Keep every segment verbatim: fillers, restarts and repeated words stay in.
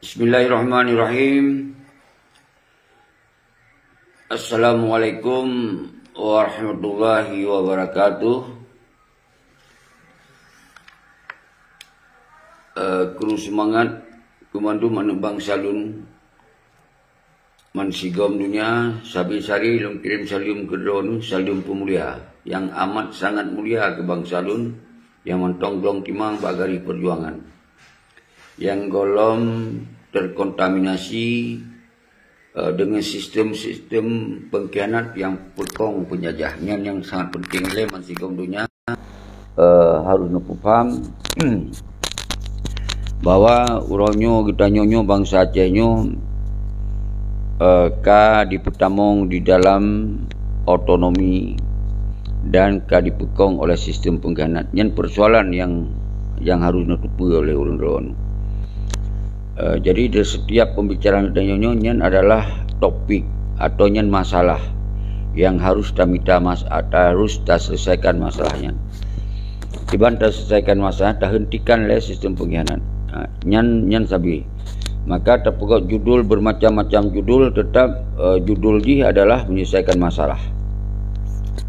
Bismillahirrahmanirrahim. Assalamualaikum warahmatullahi wabarakatuh. Eh, kru seumangat keu mandum aneuk bansa lôn. Man sigom donya, sabe-sabe lôn kirém saleuem keu droeneuh, saleuem peumulia nyang amat sangat mulia keu bansa lôn nyang mantong glong timang bak garéh peujuangan nyang gohlom terkontaminasi, eh, deungon sistem-sistem pengkhianat nyang peukong peunjajah. Nyan nyang sangat penting lé man sigom donya, eh, harôh neupeupham bahwa uroe nyoe geutanyoe nyoe bansa Aceh nyoe, eh, ka dipeutamong di dalam otonomi dan ka dipeukong oleh sistem pengkhianat. Nyan persoalan nyang, nyang harôh neuteupeue oleh ureuëng droeneuh. Eh, jadi di setiap pembicaraan geutanyoe nyoe nyan adalah topik atau nyan masalah nyang harôh tamita mas-, harôh taselesaikan masalah nyan. Kiban taselesaikan masalah, tahentikan lé sistem pengkhianat. Ha, nyan, nyan sabe. Maka tapeugét judul bermacam-macam judul, tetap, eh, judul jih adalah menyelesaikan masalah.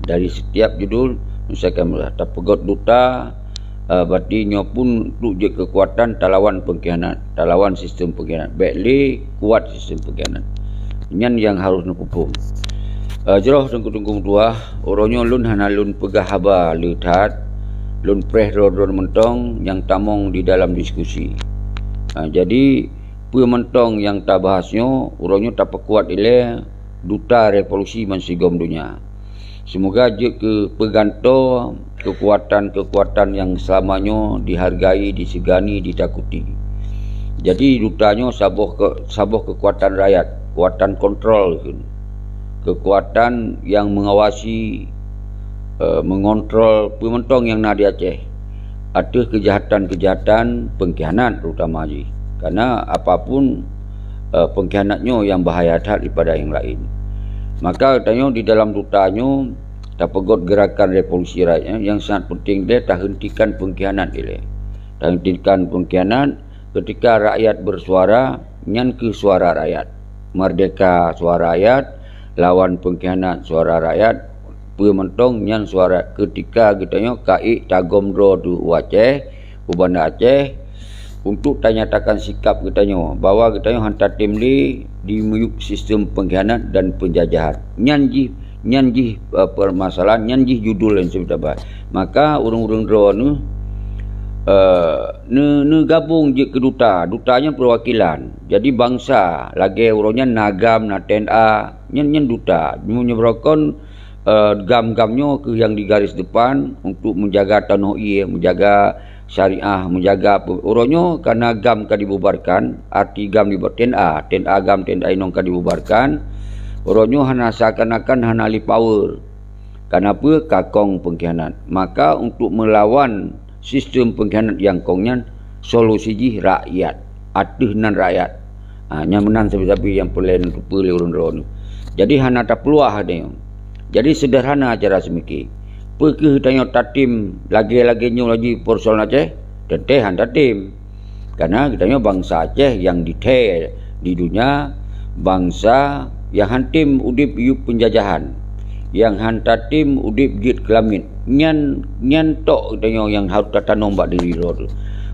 Dari setiap judul menyelesaikan masalah. Tapeugét duta, eh, berarti nyoe pun untuk jeuet keukuatan talawan pengkhianat, talawan sistem pengkhianat. Bék lé kuat sistem pengkhianat. Nyan nyang harôh neupeuphom. Eh, jroh teungku-teungku meutuah, uroe nyoe lôn hana lôn peugah haba le that, lôn preh droe-droe mantong nyang tamong di dalam diskusi. Eh, jadi, peue mantong nyang tabahas nyoe, uroe nyoe tapeukuat ilée duta revolusi ban sigom donya. Seumoga jeuet keu peugantoe keukuatan-keukuatan nyang seulama nyoe dihargai, disegani, ditakuti. Jadi, duta nyoe saboh keu-, saboh keukuatan rakyat, keukuatan kontrol kheun. Keukuatan nyang mengawasi, eh, mengontrol peue mantong nyang na di Aceh ateueh keujahatan-keujahatan pengkhianat terutama jih. Karena apapun, eh, pengkhianat nyoe nyang bahaya that daripada nyang laén. Maka tanyoe di dalam duta nyoe tapeugét gerakan revolusi rakyat nyang sangat penting lé tahentikan pengkhianat ilée. Tahentikan pengkhianat ketika rakyat bersuara, nyan keuh suara rakyat. Merdeka suara rakyat, lawan pengkhianat suara rakyat, peue mantong nyan suara ketika geutanyoe ka ék tagom droe teuh u Aceh, u Banda Aceh, untuk tanyatakan sikap geutanyoe bahwa geutanyoe han tatem lé dimiyueb sistem pengkhianat dan penjajahan. Nyan jih, nyan jih, eh, permasalahan, nyan jih judul nyang seubeutaba. Maka ureuëng-ureuëng droeneuh, eh, neu-, neugabong jeuet keu duta. Duta nyan perwakilan. Jadi bansa, lagée uroe nyan na GAM, na T N A, nyan, nyan duta. Meunyoe beurokon, eh, GAM-GAM nyoe keuh nyang di garis depan untuk menjaga tanoh ié, menjaga syariah, menjaga pe-, uroe nyoe karena GAM ka dibubarkan, arti GAM dibubarkan, T N A, T N A GAM, T N A inong ka dibubarkan, uroe nyoe hana seakan-akan hana lé power. Karena peue? Ka kong pengkhianat. Maka untuk melawan sistem pengkhianat nyang kong nyan, solusi jih rakyat. Ateueh nan rakyat. Ha, nyan meunan sabe-sabe nyang peureulée neuteupeue lé ureuëng droeneuh. Jadi hana tapeuluah nyoe. Jadi seuderhana cara seumike. Peu kheueh tanyoe tatem lagée-lagée nyoe laju persoalan Aceh? Teuntée han tatem. Karena geutanyoe bansa Aceh nyang dithée di donya, bansa nyang han tem udeb yub peunjajahan, nyang han tatem udeb jeuet keu lamiet. Nyan, nyan tok geutanyoe nyang harôh tatanom bak diri droe teuh.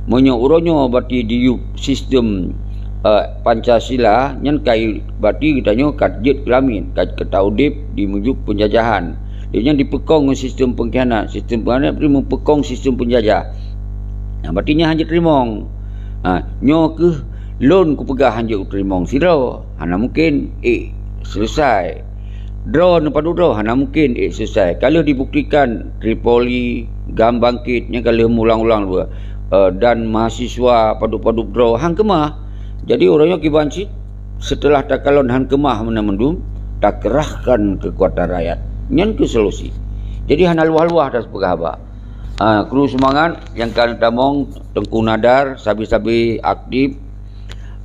Meunyoe uroe nyoe bati diyub sistem, eh, Pancasila, nyan kai bati geutanyoe ka jeuet keu lamiet, ka, ka taudeb di miyub peunjajahan. Lé nyan dipeukong ngon sistem pengkhianat. Sistem pengkhianat berarti meupeukong sistem peunjajah. Nah, berarti nyan han jeuet teurimong. Ha, nyoe kheueh lôn kupeugah han jeuet teurimong sidroe. Hana mungken ék selesai. Droe neupadub droe hana mungken ék selesai. Ka lheueh dibuktikan Tripoli, GAM bangkit, nyan ka lheueh meuulang-ulang dua. Eh, dan mahasiswa padub-padub droe han keumah. Jadi uroe nyoe kiban cit, seuteulah takalon han keumah meunan mandum, takeurahkan keukuatan rakyat. Nyan kheueh solusi. Jadi hana luwah-luwah tapeugah haba. Ah, kru seumangat nyang ka neutamong, Teungku Nadar, sabe-sabe aktif,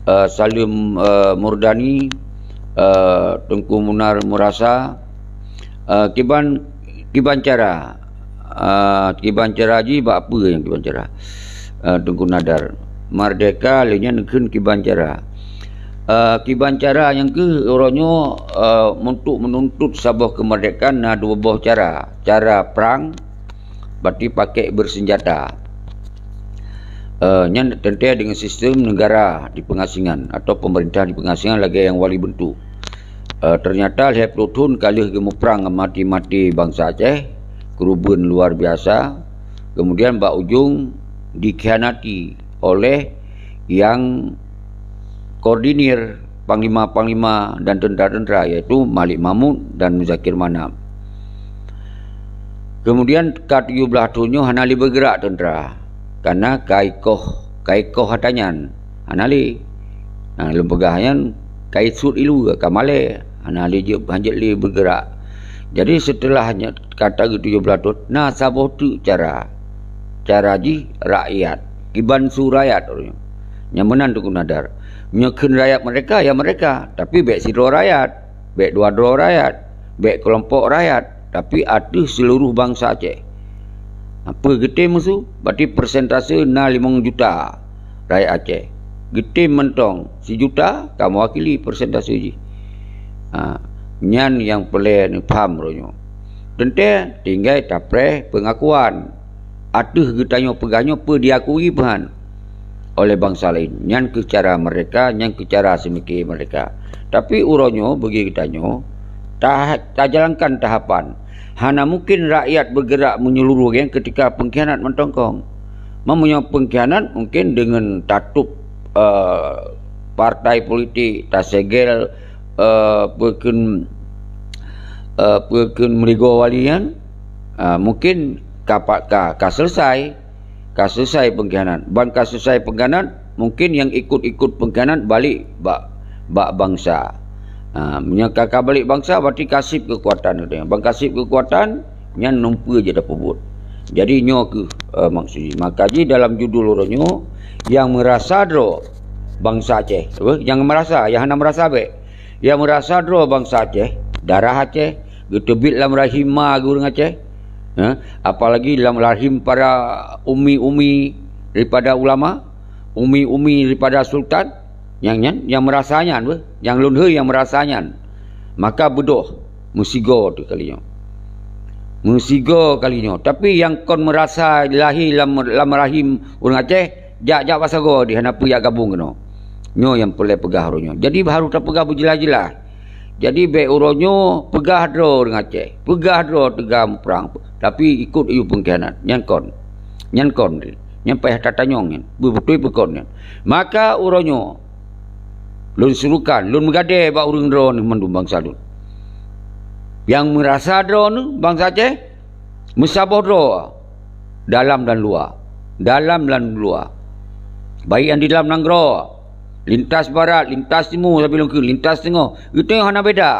eh, Saleuem, eh, Murdani, eh, Teungku Munar Meurasa, eh, kiban, kiban cara, eh, kiban cara jih bak peue nyang kiban cara, eh, Teungku Nadar. Merdeka lé nyan kheun kiban cara. Eh, kiban cara nyang keuh uroe nyoe, eh, untuk menuntut saboh keumerdekaan na dua boh cara. Cara prang, berarti pakai bersenjata. Eh, nyan teuntée dengan sistem negara di pengasingan atau pemerintah di pengasingan lagée nyang wali bentuk. Eh, ternyata lhée ploh thon ka lheueh geumuprang mati-mati bansa Aceh, keureubeuen luar biasa. Kemudian bak ujong dikhianati oleh yang koordinir panglima-panglima dan tentara-tentara, yaitu Malik Mahmud dan Muzakir Manaf. Kemudian ka tujoh blaih thon nyoe hana lé bergerak tentara, karena ka ikoh, ka ikoh ata nyan, hana lé. Nah, lôn peugah nyan ka isuet ilu, ka malée, hana lé jeuet, hanjeuet lé bergerak. Jadi setelah nyan, ka teugeut tujoh blaih thon, na saboh teuk cara. Cara jih rakyat, kiban su rakyat uroe nyoe. Nyang meunan Teungku Nadar. Meunyoe kheun rakyat merdeka, ya merdeka, tapi bék sidroe rakyat, bék dua droe rakyat, bék keulompok rakyat, tapi ateueh seuluruh bansa Aceh. Apa geutem meusu? Berarti persentase na limong juta rakyat Aceh. Geutem mantong sijuta ka mewakili persentase jih. Ha, nyan nyang peureulée neupham uroe nyoe. Teuntée tinggai tapreh peungakuan. Ateueh geutanyoe peugah nyoe peue diakui peuhan oleh bansa laén. Nyan keuh cara merdeka, nyan keuh cara seumiké merdeka. Tapi uroe nyoe bagi geutanyoe, ta-, tajalankan tahapan. Hana mungkin rakyat bergerak menyeluruh geng ketika pengkhianat mantong kong. Meunyoe pengkhianat mungkin deungon tatup, eh, partai politik, tasegel, eh, peue kheun, eh, peue kheun meuligoe wali nyan, ah, mungkin ka pa-, ka, ka selesai. Ka selesai pengkhianat. Ban ka selesai pengkhianat, mungkin nyang ikut-ikut pengkhianat balik bak, bak bansa. Ha, meunyoe ka, ka balik bansa, berarti ka seb keukuatan geutanyoe. Ban ka seb keukuatan, nyan nungpeue jeuet tapeubuet. Jadi, nyoe keuh, eh, maksud jih. Maka jih dalam judul uroe nyoe, nyang meurasa droe bansa Aceh. Apa? Nyang meurasa, nyang hana meurasa bék. Nyang meurasa droe bansa Aceh, darah Aceh, geuteubiet lam rahim ma geuh ureuëng Aceh, ha? Apalagi lam rahim para umi-umi daripada ulama, umi-umi daripada sultan, nyang nyan, nyang meurasa nyan beuh, nyang lôn hei nyang meurasa nyan. Maka beudôh, meusigoe teuh kali nyoe. Meusigoe kali nyoe. Tapi nyang kon meurasa lahé lam, lam rahim ureuëng Aceh, jak-jak bak sagoe di hana peue jak gabong keunoe. Nyoe nyang peureulée peugah uroe nyoe. Jadi, harôh tapeugah beujeulaih-jeulaih. Jadi, bék uroe nyoe peugah droe ureuëng Aceh, peugah droe teuga muprang, tapi ikot yue peungkhianat. Nyan kon. Nyan kon. Nyan payah tatanyong nyan. Beubeutôi peue kon nyan. Maka uroe nyoe, lôn surukan, lôn meugadée bak ureuëng droeneueh mandum bansa lôn. Nyang meurasa droeneueh bansa Aceh, meusaboh droe dalam dan luwa. Dalam dan luwa. Baik nyang di dalam nanggroe, lintas barat, lintas timu, sampai lôn kheun, lintas teungoh. Geutanyoe hana beda.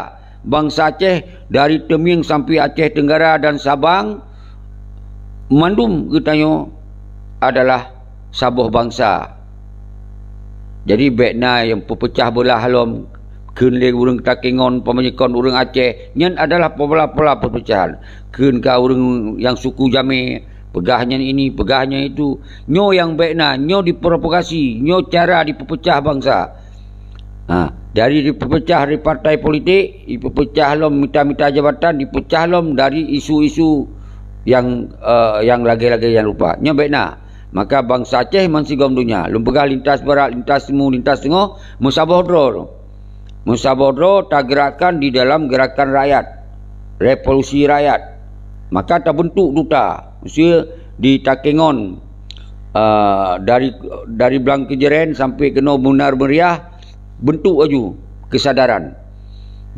Bansa Aceh dari Teumieng sampai Aceh Tenggara dan Sabang, mandum geutanyoe adalah saboh bansa. Jadi, bék na nyang peupeucah beulah lom, kheun lé ureuëng takengon, peumeunyeukon ureuëng Aceh, nyan adalah pola-pola peupeucahan. Kheun ka ureuëng nyang suku jamé, peugah nyan ini, peugah nyan itu. Nyoe nyang bék na, nyoe diprovokasi, nyoe cara dipeupeucah bansa. Ha, dari dipeupeucah dari partai politik, dipeupeucah lom mita-mita jabatan, dipeucah lom dari isu-isu nyang, eh, nyang lagée-lagée nyang rupa. Nyoe bék na. Maka bansa Aceh meusigom donya, lôn peugah lintas barat, lintas timu, lintas teungoh, meusaboh droe. Meusaboh droe tageurakkan di dalam gerakan rakyat, revolusi rakyat. Maka tabentuk duta, maksudnya di takengon, eh, dari, dari Blang Keujeuren sampai keunoe Beunar Meuriah, bentuk laju kesadaran.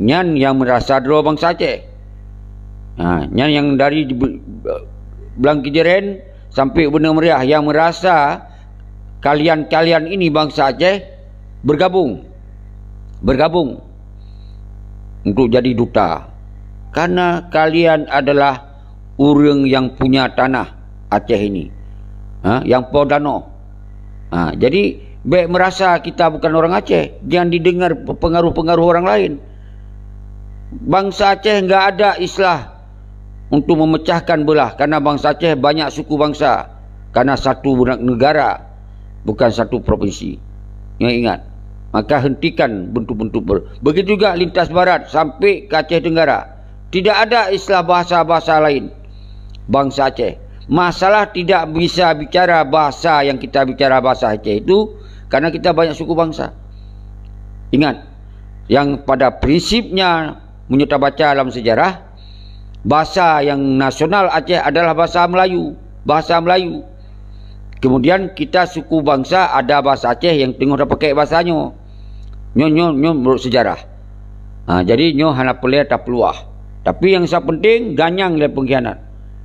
Nyan nyang meurasa droe bansa Aceh. Ha, nyan nyang dari Be-, Blang Keujeuren sampai Beunar Meuriah nyang meurasa kalian-kalian ini bansa Aceh bergabung. Bergabung untuk jadi duta. Karena kalian adalah ureuëng nyang punya tanah Aceh ini. Ha, nyang po tanoh. Ha, jadi, bék meurasa kita bukan orang Aceh. Jangan didengar pengaruh-pengaruh orang lain. Bansa Aceh enggak ada istilah untuk memecahkan belah, karena bansa Aceh banyak suku bangsa, karena satu negara. bukan satu provinsi. Nyoe ingat, maka hentikan bentuk-bentuk ber-, begitu juga lintas barat sampai ke Aceh Tenggara. Tidak ada istilah bahasa-bahasa lain bangsa Aceh. Masalah tidak bisa bicara bahasa yang kita bicara bahasa Aceh itu karena kita banyak suku bangsa. Ingat, yang pada prinsipnya menyuta baca dalam sejarah, bahasa yang nasional Aceh adalah bahasa Melayu, bahasa Melayu. Kemudian kita suku bangsa ada bahasa Aceh yang tengok dah pakai bahasa nyoe. Nyoe, nyoe, nyoe menurut sejarah. Ha, jadi nyoe hana peureulée tapeuluah. Tapi yang sa penting ganyang lé pengkhianat.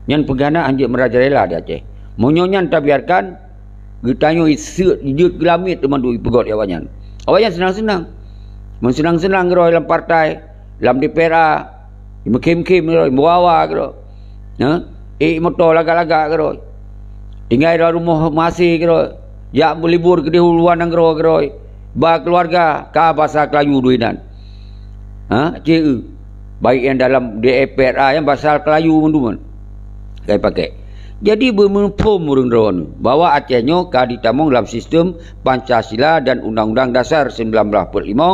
Nyan pengkhianat hanjeuet merajalela di Aceh. Meunyoe nyan tabiarkan, geutanyoe iseuk jeuet geulamiet teuma duek ipeugot awaknyan. Awaknyan senang-senang. Meusenang-senang keudroe lam partai, lam D P R A, meukhém-khém keudroe, meuwawa keudroe. Ha? Ék moto lagak-lagak keudroe. Tinggai di rumoh masih keudroe. Jak meulibur keudeh u luwa nanggroe keudroe. Ba keuluwarga ka basa Keulayu doi nan. Ha? Ceu. Baik nyang dalam D P R A nyang basa Keulayu mandum. Kai pakai. Jadi beumuphom ureuëng droeneuh bahwa Aceh nyoe ka ditamong dalam sistem Pancasila dan Undang-Undang Dasar sembilan belas empat lima,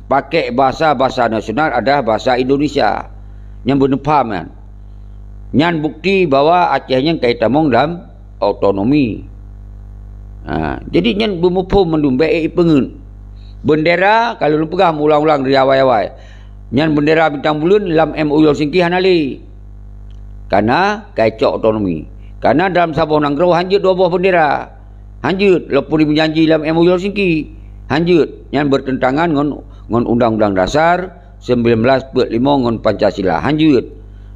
pakai bahasa-bahasa nasional adalah bahasa Indonesia. Nyang beuneupham nyan. Nyan bukti bahwa Aceh nyan ka itamong dalam otonomi. Ha, jadi nyan beumuphom mandum, bék ipeungeut. Bendera, kalau lôn peugah meuulang-ulang di awai-awai, nyan bendera bintang buleuen lam M O U Helsinki hana lé. Karena ka icok otonomi. Karena dalam saboh nanggroe hanjeuet dua boh bendera. Hanjeuet, lopun meujanji lam M O U Helsinki. Hanjeuet, nyan bertentangan ngon, ngon Undang-Undang Dasar sembilan belas empat lima ngon Pancasila. Hanjeuet.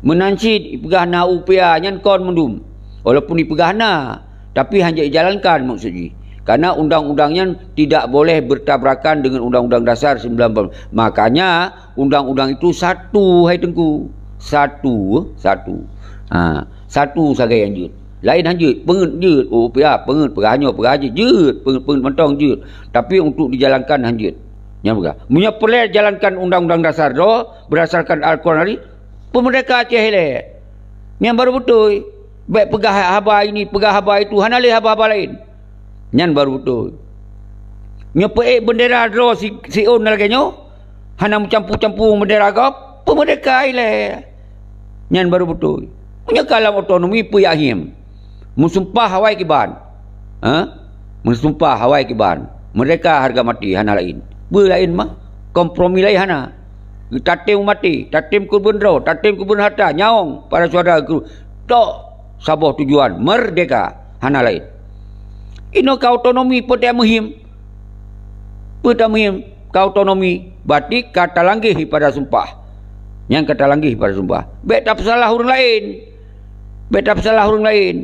Meunan cit ipeugah na U P A nyan kon mandum. Walaupun ipeugah na, tapi hanjeuet ijalankan maksud jih. Karena undang-undang nyan tidak boleh bertabrakan dengan Undang-Undang Dasar sembilan belas. Makanya undang-undang itu satu, hai Teungku. Satu, satu. Ha, satu sagai hanjeuet. Laén hanjeuet, peungeut jeuet. U P A peungeut, peugah nyoe, peugah jih jeuet, peungeut-peungeut mantong jeuet. Tapi untuk dijalankan hanjeuet. Nyan peugah. Meunyoe peureulée jalankan Undang-Undang Dasar droe berdasarkan Al-Quran tadi, peumeurdeka Aceh ilée. Nyan baru beutôi. Bék peugah haba ini, peugah haba itu, hana lé haba-haba laén. Nyan baru beutôi. Nyoe peuék bendera droe si, siôn lagée nyoe, hana meucampu-campu bendera gob, peumeurdeka ilée. Nyan baru beutôi. Meunyoe ka lam otonomi peue jak hiém. Meusumpah awai kiban. Ha? Meusumpah awai kiban. Meurdeka hareuga maté hana laén. Peue laén mah? Kompromi laén hana. Tatem maté, tatem keubeuneun droe, tatem keubeuneun hareuta, nyawöng para syuhada geuh. Tok saboh tujuan, meurdeka, hana laén. Inoe ka otonomi peue teuh meuhiém. Peue teuh meuhiém ka otonomi, berarti ka talanggeh pada sumpah. Nyang ka talanggeh pada sumpah. Bék tapeusalah ureuëng laén. Bék tapeusalah ureuëng laén.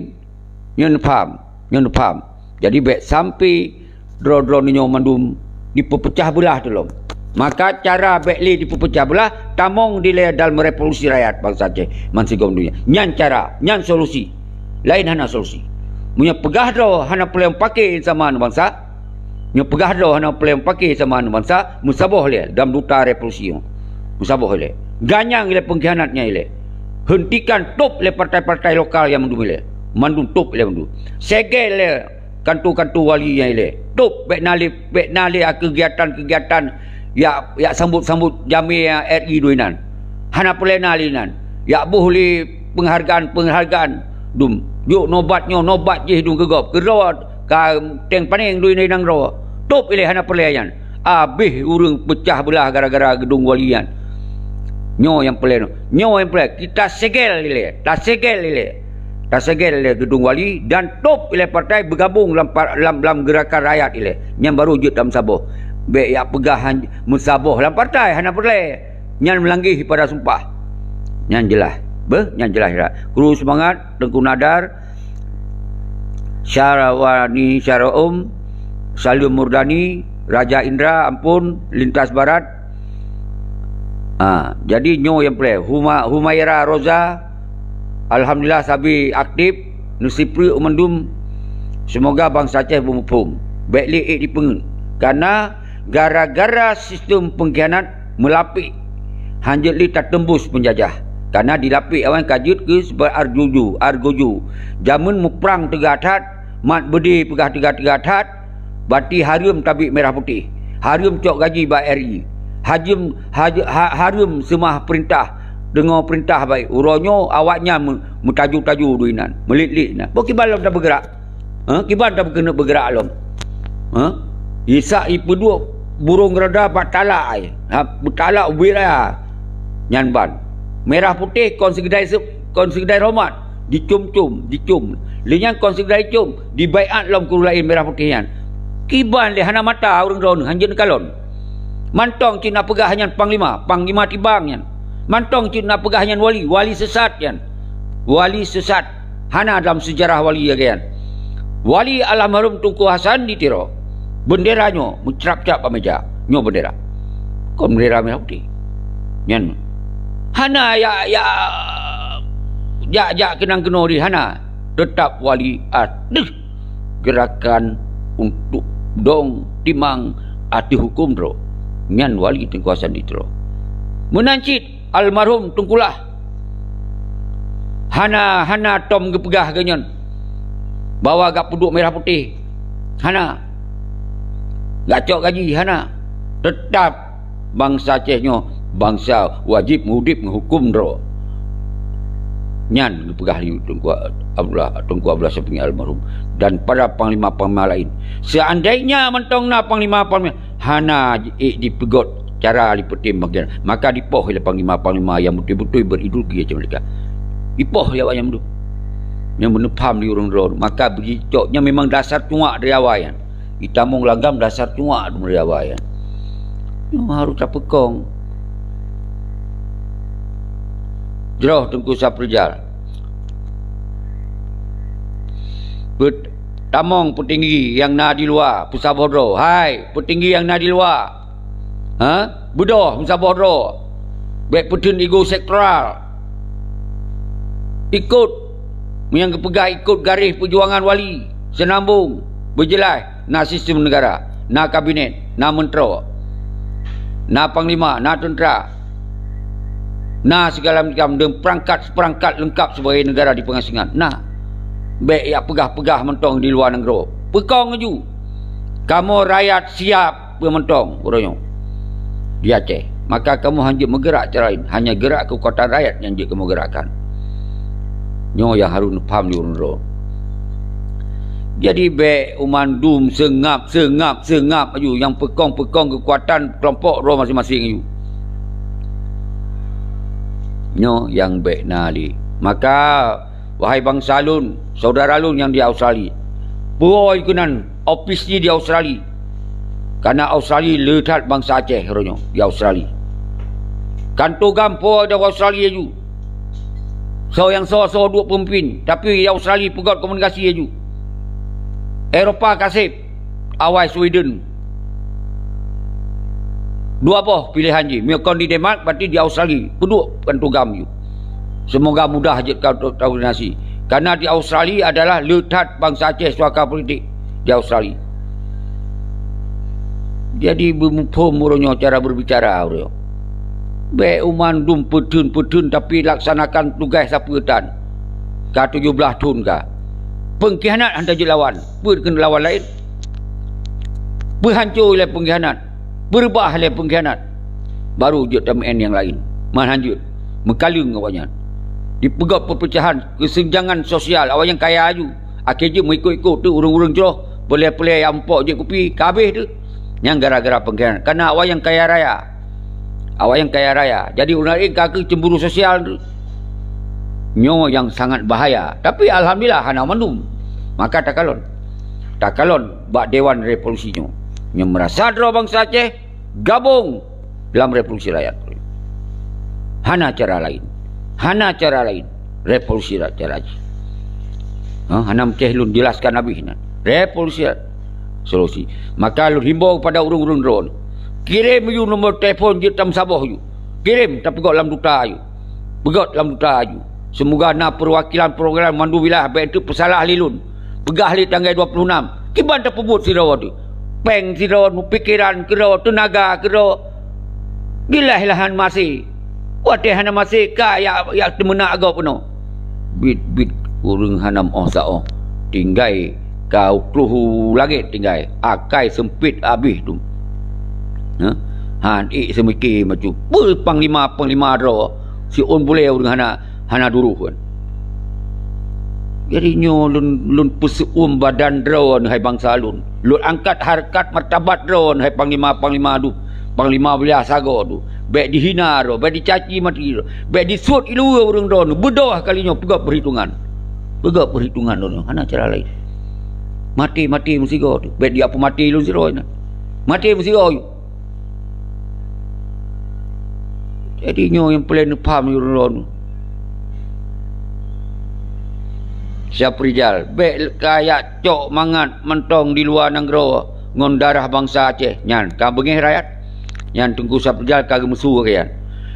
Nyoe neupham, nyoe neupham. Jadi bék sampai droe-droe nyoe mandum dipeupeucah beulah teulom. Maka cara bék lé dipeupeucah beulah, tamong dilée dalam revolusi rakyat bansa Aceh bansigom donya. Nyan cara, nyan solusi. Laén hana solusi. Meunyoe peugah droe hana peureulée meupaké sama bansa, nyoe peugah droe hana peureulée meupaké sama bansa, meusaboh lé dalam duta revolusi nyoe. Meusaboh lé. Ganyang lé pengkhianat nyan ilée. Hentikan top lé partai-partai lokal nyang mandum ilée. Mandum top lé mandum. Segel lé kanto-kanto wali nyang ilée. Top bék na lé, bék na lé kegiatan-kegiatan yak, yak sambot-sambot jamé R I doi nan. Hana peureulée na lé nan. Yak boh lé penghargaan-penghargaan dum. Jok nobat nyoe, nobat jih dum keu gob. Keudroe ka teng panéng doi nanggroe. Top ilée hana peureulée nyan. Abéh ureuëng peucah beulah gara-gara geudong wali nyan. Nyoe nyang peureulée nyoe. Nyoe nyang peureulée. Kita segel ilée. Tasegel ilée. Tasegel ilée geudong wali dan top ilée partai beugabong lam, lam, lam geurakan rakyat ilée. Nyan baru jeuet tameusaboh. Bék yak peugah meusaboh lam partai hana peureulée. Nyan meulanggeh pada sumpah. Nyan jeulaih. Beuh, nyan jeulaih. Kru seumangat, Teungku Nadar, Syahrawani Syahraum, Salim Murdani, Raja Indra, ampon, Lintas Barat. Ha, jadi nyoe nyang peureulée. Huma-, Humaira Roza, alhamdulillah sabe aktif, neusipreuk mandum. Semoga bansa Aceh beumuphom. Bék lé ék dipeungeut. Karena gara-gara sistem pengkhianat meulapék, hanjeuet lé tateumbus peunjajah. Karena dilapék awai ka jeuet keu sebab arjuju, argoju. Jameun muprang teuga that, mat beudé peugah teuga-teuga that, Berarti hareuem tabik merah putéh. Hareuem cok gaji bak R I. Hajeuem, haj-, ha-, hareuem seumah peurintah, deungoe peurintah bak. Uroe nyoe awaknyan meu-, meutaju-taju doi nan, meulit-lit nan. Boh kiban lom tabeugeurak? Ha? Kiban tabeukeuneuk beugeurak lom? Ha? Isa ipeuduek burông rada bak talak ai. Ha, beutalak ubit raya. Nyan ban. Merah putéh kon seugeudai se-, kon seugeudai horeumat. Dicôm-com, dicôm. Lé nyan kon seugeudai com, dibaiat lom keu ureueng laén merah putéh nyan. Kiban lé hana mata ureueng droeneuh, hanjeuet neukalon. Mantong cit na peugah nyan panglima, panglima tibang nyan. Mantong cit na peugah nyan wali, wali sesat nyan. Wali sesat. Hana dalam seujarah wali lagèe nyan. Wali almarhum Teungku Hasan di Tiro. Bendera nyoe meucrap-crap bak meja. Nyoe bendera. Kon bendera merah putéh. Nyan. Hana ya, ya, jak-jak keunong keunoe di hana. Teutap wali ateueh gerakan untuk dong timang ateueh huköm droe. Nyan wali Teungku Hasan di Tiro. Meunan cit almarhum Teungku Lah. Hana, hana tom geupeugah geuh nyan bahwa gak peuduek merah putéh. Hana. Gak cok gaji, hana. Teutap bansa Aceh nyoe bansa wajéb meuudép ngon huköm droe. Nyan geupeugah lé Teungku Abdullah, Teungku Abdullah Syafie almarhum dan para panglima-panglima laén. Seandainya mantong na panglima-panglima hana ék jipeugot cara lipeutem bagian, maka dipoh lé panglima-panglima nyang beutôi-beutôi berideologi macam mereka. Dipoh lé awaknyan tu. Nyang beuneupham di ureuëng droe, maka beujicok nyan memang dasar tuak dari awai nyan. Itamong langgam dasar tuak dari awai nyan. Nyoe harôh tapeukong. Jroh Teungku Saprijal. Peutamong peutinggi nyang na di luwa, peusaboh droe. Hai, peutinggi nyang na di luwa. Ha? Beudôh meusaboh droe. Bék peutheun ego sektoral. Ikot nyang geupeugah ikot garéh peujuangan wali, seunambong, beujeulaih, na sistem negara, na kabinet, na meuntroe, na panglima, na teuntra, na sigala macam deungon peurangkat-peurangkat leungkap sibagai negara di peungasingan. Na. Bék jak peugah-peugah mantong di luwa nanggroe. Peukong laju. Kamoe rakyat siap peue mantong uroe nyoe di Aceh. Maka kamoe hana jeuet meugerak cara laén, hanya gerak keukuatan rakyat nyang jeuet kamoe gerakkan. Nyoe nyang harôh neupham di ureuëng droe. Jadi bék u mandum seungab, seungab, seungab laju nyang peukong-peukong keukuatan keulompok droe maséng-maséng laju. Nyoe nyang bék na lé. Maka wahai bansa lôn, syedara lôn nyang di Australia, peue keunan ofis jih di Australia. Karena Australia le that bansa Aceh uroe nyoe di Australia. Kanto GAM peue di Australia laju. Soe nyang soe-soe duek peumimpin, tapi di Australia peugöt komunikasi laju. Eropa ka sép, awai Sweden. Dua boh piléhan jih. Meunyoe kon di Denmark, berarti di Australia. Peuduek kanto GAM laju. Semoga mudah jeuet ka untuk koordinasi. Karena di Australia adalah le that bansa Aceh suaka politik di Australia. Jadi, beumuphom uroe nyoe cara berbicara uroe nyoe. Bék u mandum peutheun-peutheun, tapi laksanakan tugaih sapeue tan. Ka tujoh blaih thon ka. Peungkhianat hana jeuet lawan. Peue keuneuk lawan laén? Peuhanco lé peungkhianat. Peureubah lé peungkhianat. Baru jeuet tameu'en nyang laén. Man hanjeuet. Meukaleueng awaknyan. Dipeugöt peupeucahan, keuseunjangan sosial, awaknyan kaya laju. Akhé jeuet meuikot-ikot teuk ureuëng-ureuëng jroh, peulée-peulée nyang mpok jeuet kupi, ka habéh teuk. Nyang gara-gara peungkhianat. Karena awaknyan kaya raya. Awaknyan kaya raya. Jadi ureuëng laén ka keuh cemburu sosial teuk. Nyoe nyang sangat bahaya. Tapi alhamdulillah hana mandum. Maka takalon. Takalon bak Dewan Revolusi nyoe. Nyang meurasa droe bansa Aceh gabong lam revolusi rakyat. Hana cara laén. Hana cara laén. Revolusi ra-, cara jih. Ha, hana meucéh lôn jelaskan habéh nan. Revolusi ra-, solusi. Maka lôn himbau kepada ureuëng-ureuëng droe. Kirém laju nomor telepon jeuet tameusaboh laju. Kirém tapeugöt lam duta laju. Peugöt lam duta laju. Semoga na perwakilan perwakilan mandum wilayah bék teupeusalah lé lôn. Peugah lé tanggai dua puluh enam. Kiban tapeubuet sidroe teuk. Péng sidroe, pikeran keudroe, teunaga keudroe. Dilah lahan maséh. Watée hana maséh ka jak, jak teumeunak gob keunoe. Bit-bit ureuëng hana meuoh saoh. Tinggai Ka u troh u langét tinggai, akai seumpit habéh tu. Hah? Han ék seumike macu. Peue panglima-panglima droe, siôn bulée ureuëng hana, hana duroh kan. Jadi nyoe lôn, lôn peuseuôn badan droe hai bansa lôn. Lôn angkat hareukat martabat droe hai panglima-panglima dum, panglima wilayah sagoe dum. Bék dihina droe, bék dicaci maki droe, bék disuet iluwa ureuëng droe. Beudôh kali nyoe peugöt peuhitungan. Peugöt peuhitungan droe, hana cara laén. Maté-maté meusigoe tu. Bék diapeumaté lôn sidroe nyan. Maté meusigoe. Jadi nyoe nyang peureulée neupaham lôn. Syafrizal, bék kajak cok mangat mantong di luwa nanggroe ngon darah bansa Aceh nyan ka beungéh rakyat. Nyan Teungku Syafrizal ka geumeusu keu nyan.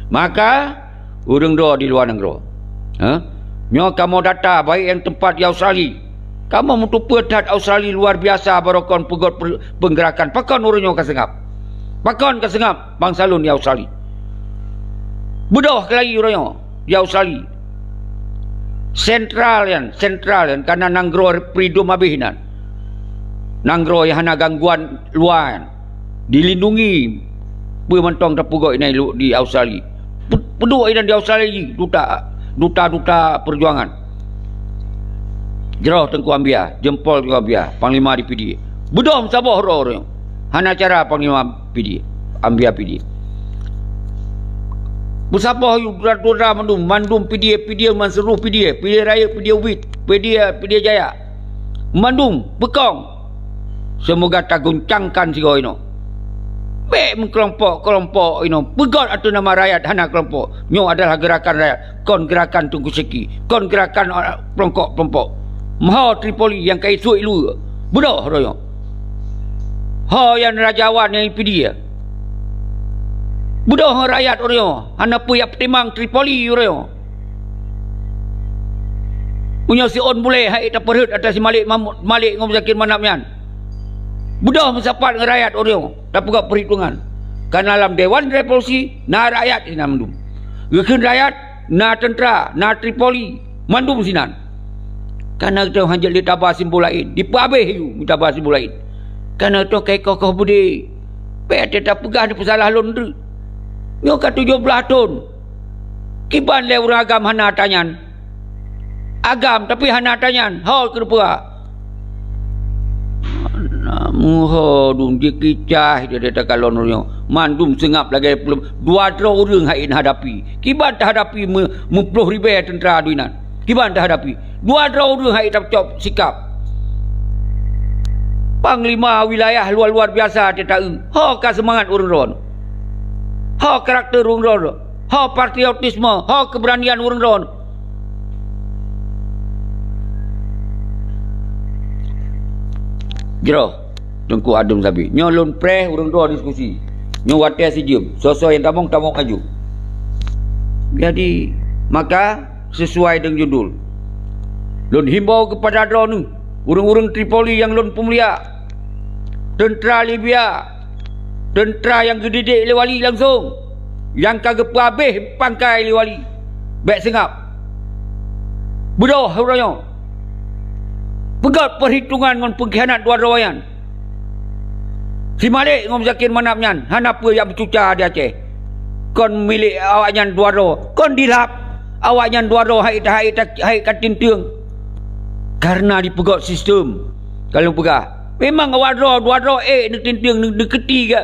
Maka ureuëng droe di luwa nanggroe. Hah? Nyoe kamoe data baik nyang teumpat di Australia. Kamoe meuteupeue that Australia luar biasa barokon peugöt per-, peunggerakan. Pakon ureuëng nyoe ka seungab? Pakon ka seungab bansa lôn di Australia? Beudôh keulayi ureuëng nyoe di Australia. Sentral nyan, sentral nyan, kana nanggroe freedom habéh nan. Nanggroe nyang hana gangguan luwa nyan. Dilindungi peue mantong tapeugöt inan di Australia. Pe-, peuduek inan di Australia jih duta, duta-duta peujuangan. Jroh Teungku Ambia, jempol Teungku Ambia, panglima di P D A. Beudôh meusaboh droe ureuëng. Hana cara panglima P D A, Ambia P D A. Meusaboh yue duta-duta mandum, mandum P D A, P D A, man seluruh P D A, P D A Rayeuk, P D A Ubit, P D A, P D A Jaya. Mandum beukong. Seumoga taguncangkan sigoe inoe. Bék meukelompok-kelompok inoe. Peugöt ateueh nama rakyat hana kelompok. Nyoe adalah geurakan rakyat, kon geurakan Teungku Syeki, kon geurakan, ah, peulungkok-peulungkok. Meuho Tripoli nyang ka isuet iluwa. Beudôh uroe nyoe. Ho nyang raja wan nyang ipidie. Beudôh rakyat uroe nyoe. Hana peue jak peutimang Tripoli uroe nyoe. Meunyoe siôn bulée hai tapeurhot ata si Malik Mahmud, Malik ngon Muzakir Manaf nyan. Beudôh meusapat ngon rakyat uroe nyoe, tapeugah peuhitungan. Kana lam Dewan Revolusi, na rakyat sinan mandum. Geukheun rakyat, na teuntra, na Tripoli, mandum sinan. Kana geutanyoe hanjeuet lé taba simbol laén, dipeuabéh yu meutaba simbol laén. Kana geutanyoe ka ikoh-koh beudé. Bék tapeugah neupeusalah lôn treuk. Nyoe ka tujoh blaih thon. Kiban lé ureuëng agam hana ata nyan. Agam, tapi hana ata nyan. Ho keureupeuha. Anak muho dum jikicah di takalon uroe nyoe. Mandum seungab lagée peuleuem. Dua droe ureuëng hai hadapi. Kiban tahadapi me-, meuploh ribée teuntra duinan. Kiban tahadapi. Dua droe ureuëng hai tapeucok sikap. Panglima wilayah luar-luar biasa teuta-eu. Ho ka seumangat ureuëng droe. Ho karakter ureuëng droe. Ho patriotisme, ho keubeuranian ureuëng droe. Jroh, Teungku Adem Sabi. Nyoe lôn preh ureuëng droe diskusi. Nyoe watée sijeuem, soe-soe nyang tamong, tamong aju. Jadi, maka sesuai dengan judul. Lôn himbau kepada droeneuh, ureuëng-ureuëng Tripoli nyang lôn peumulia, teuntra Libya, teuntra nyang geudidik lé wali langsong, nyang ka geupeuabéh pangkai lé wali. Bék seungab. Beudôh uroe nyoe. Peugét peuhitungan ngon peungkhianat dua droe nyan. Si Malik ngon Muzakir Manaf nyan hana peue jak meucuca di Aceh. Kon milék awaknyan dua droe, kon dilhab awaknyan dua droe hai ta-, hai ta-, hai ka tinteung. Kareuna dipeugét sistem. Ka lôn peugah, memang awak droe, dua droe ék neutinteung, neu-, neukeuti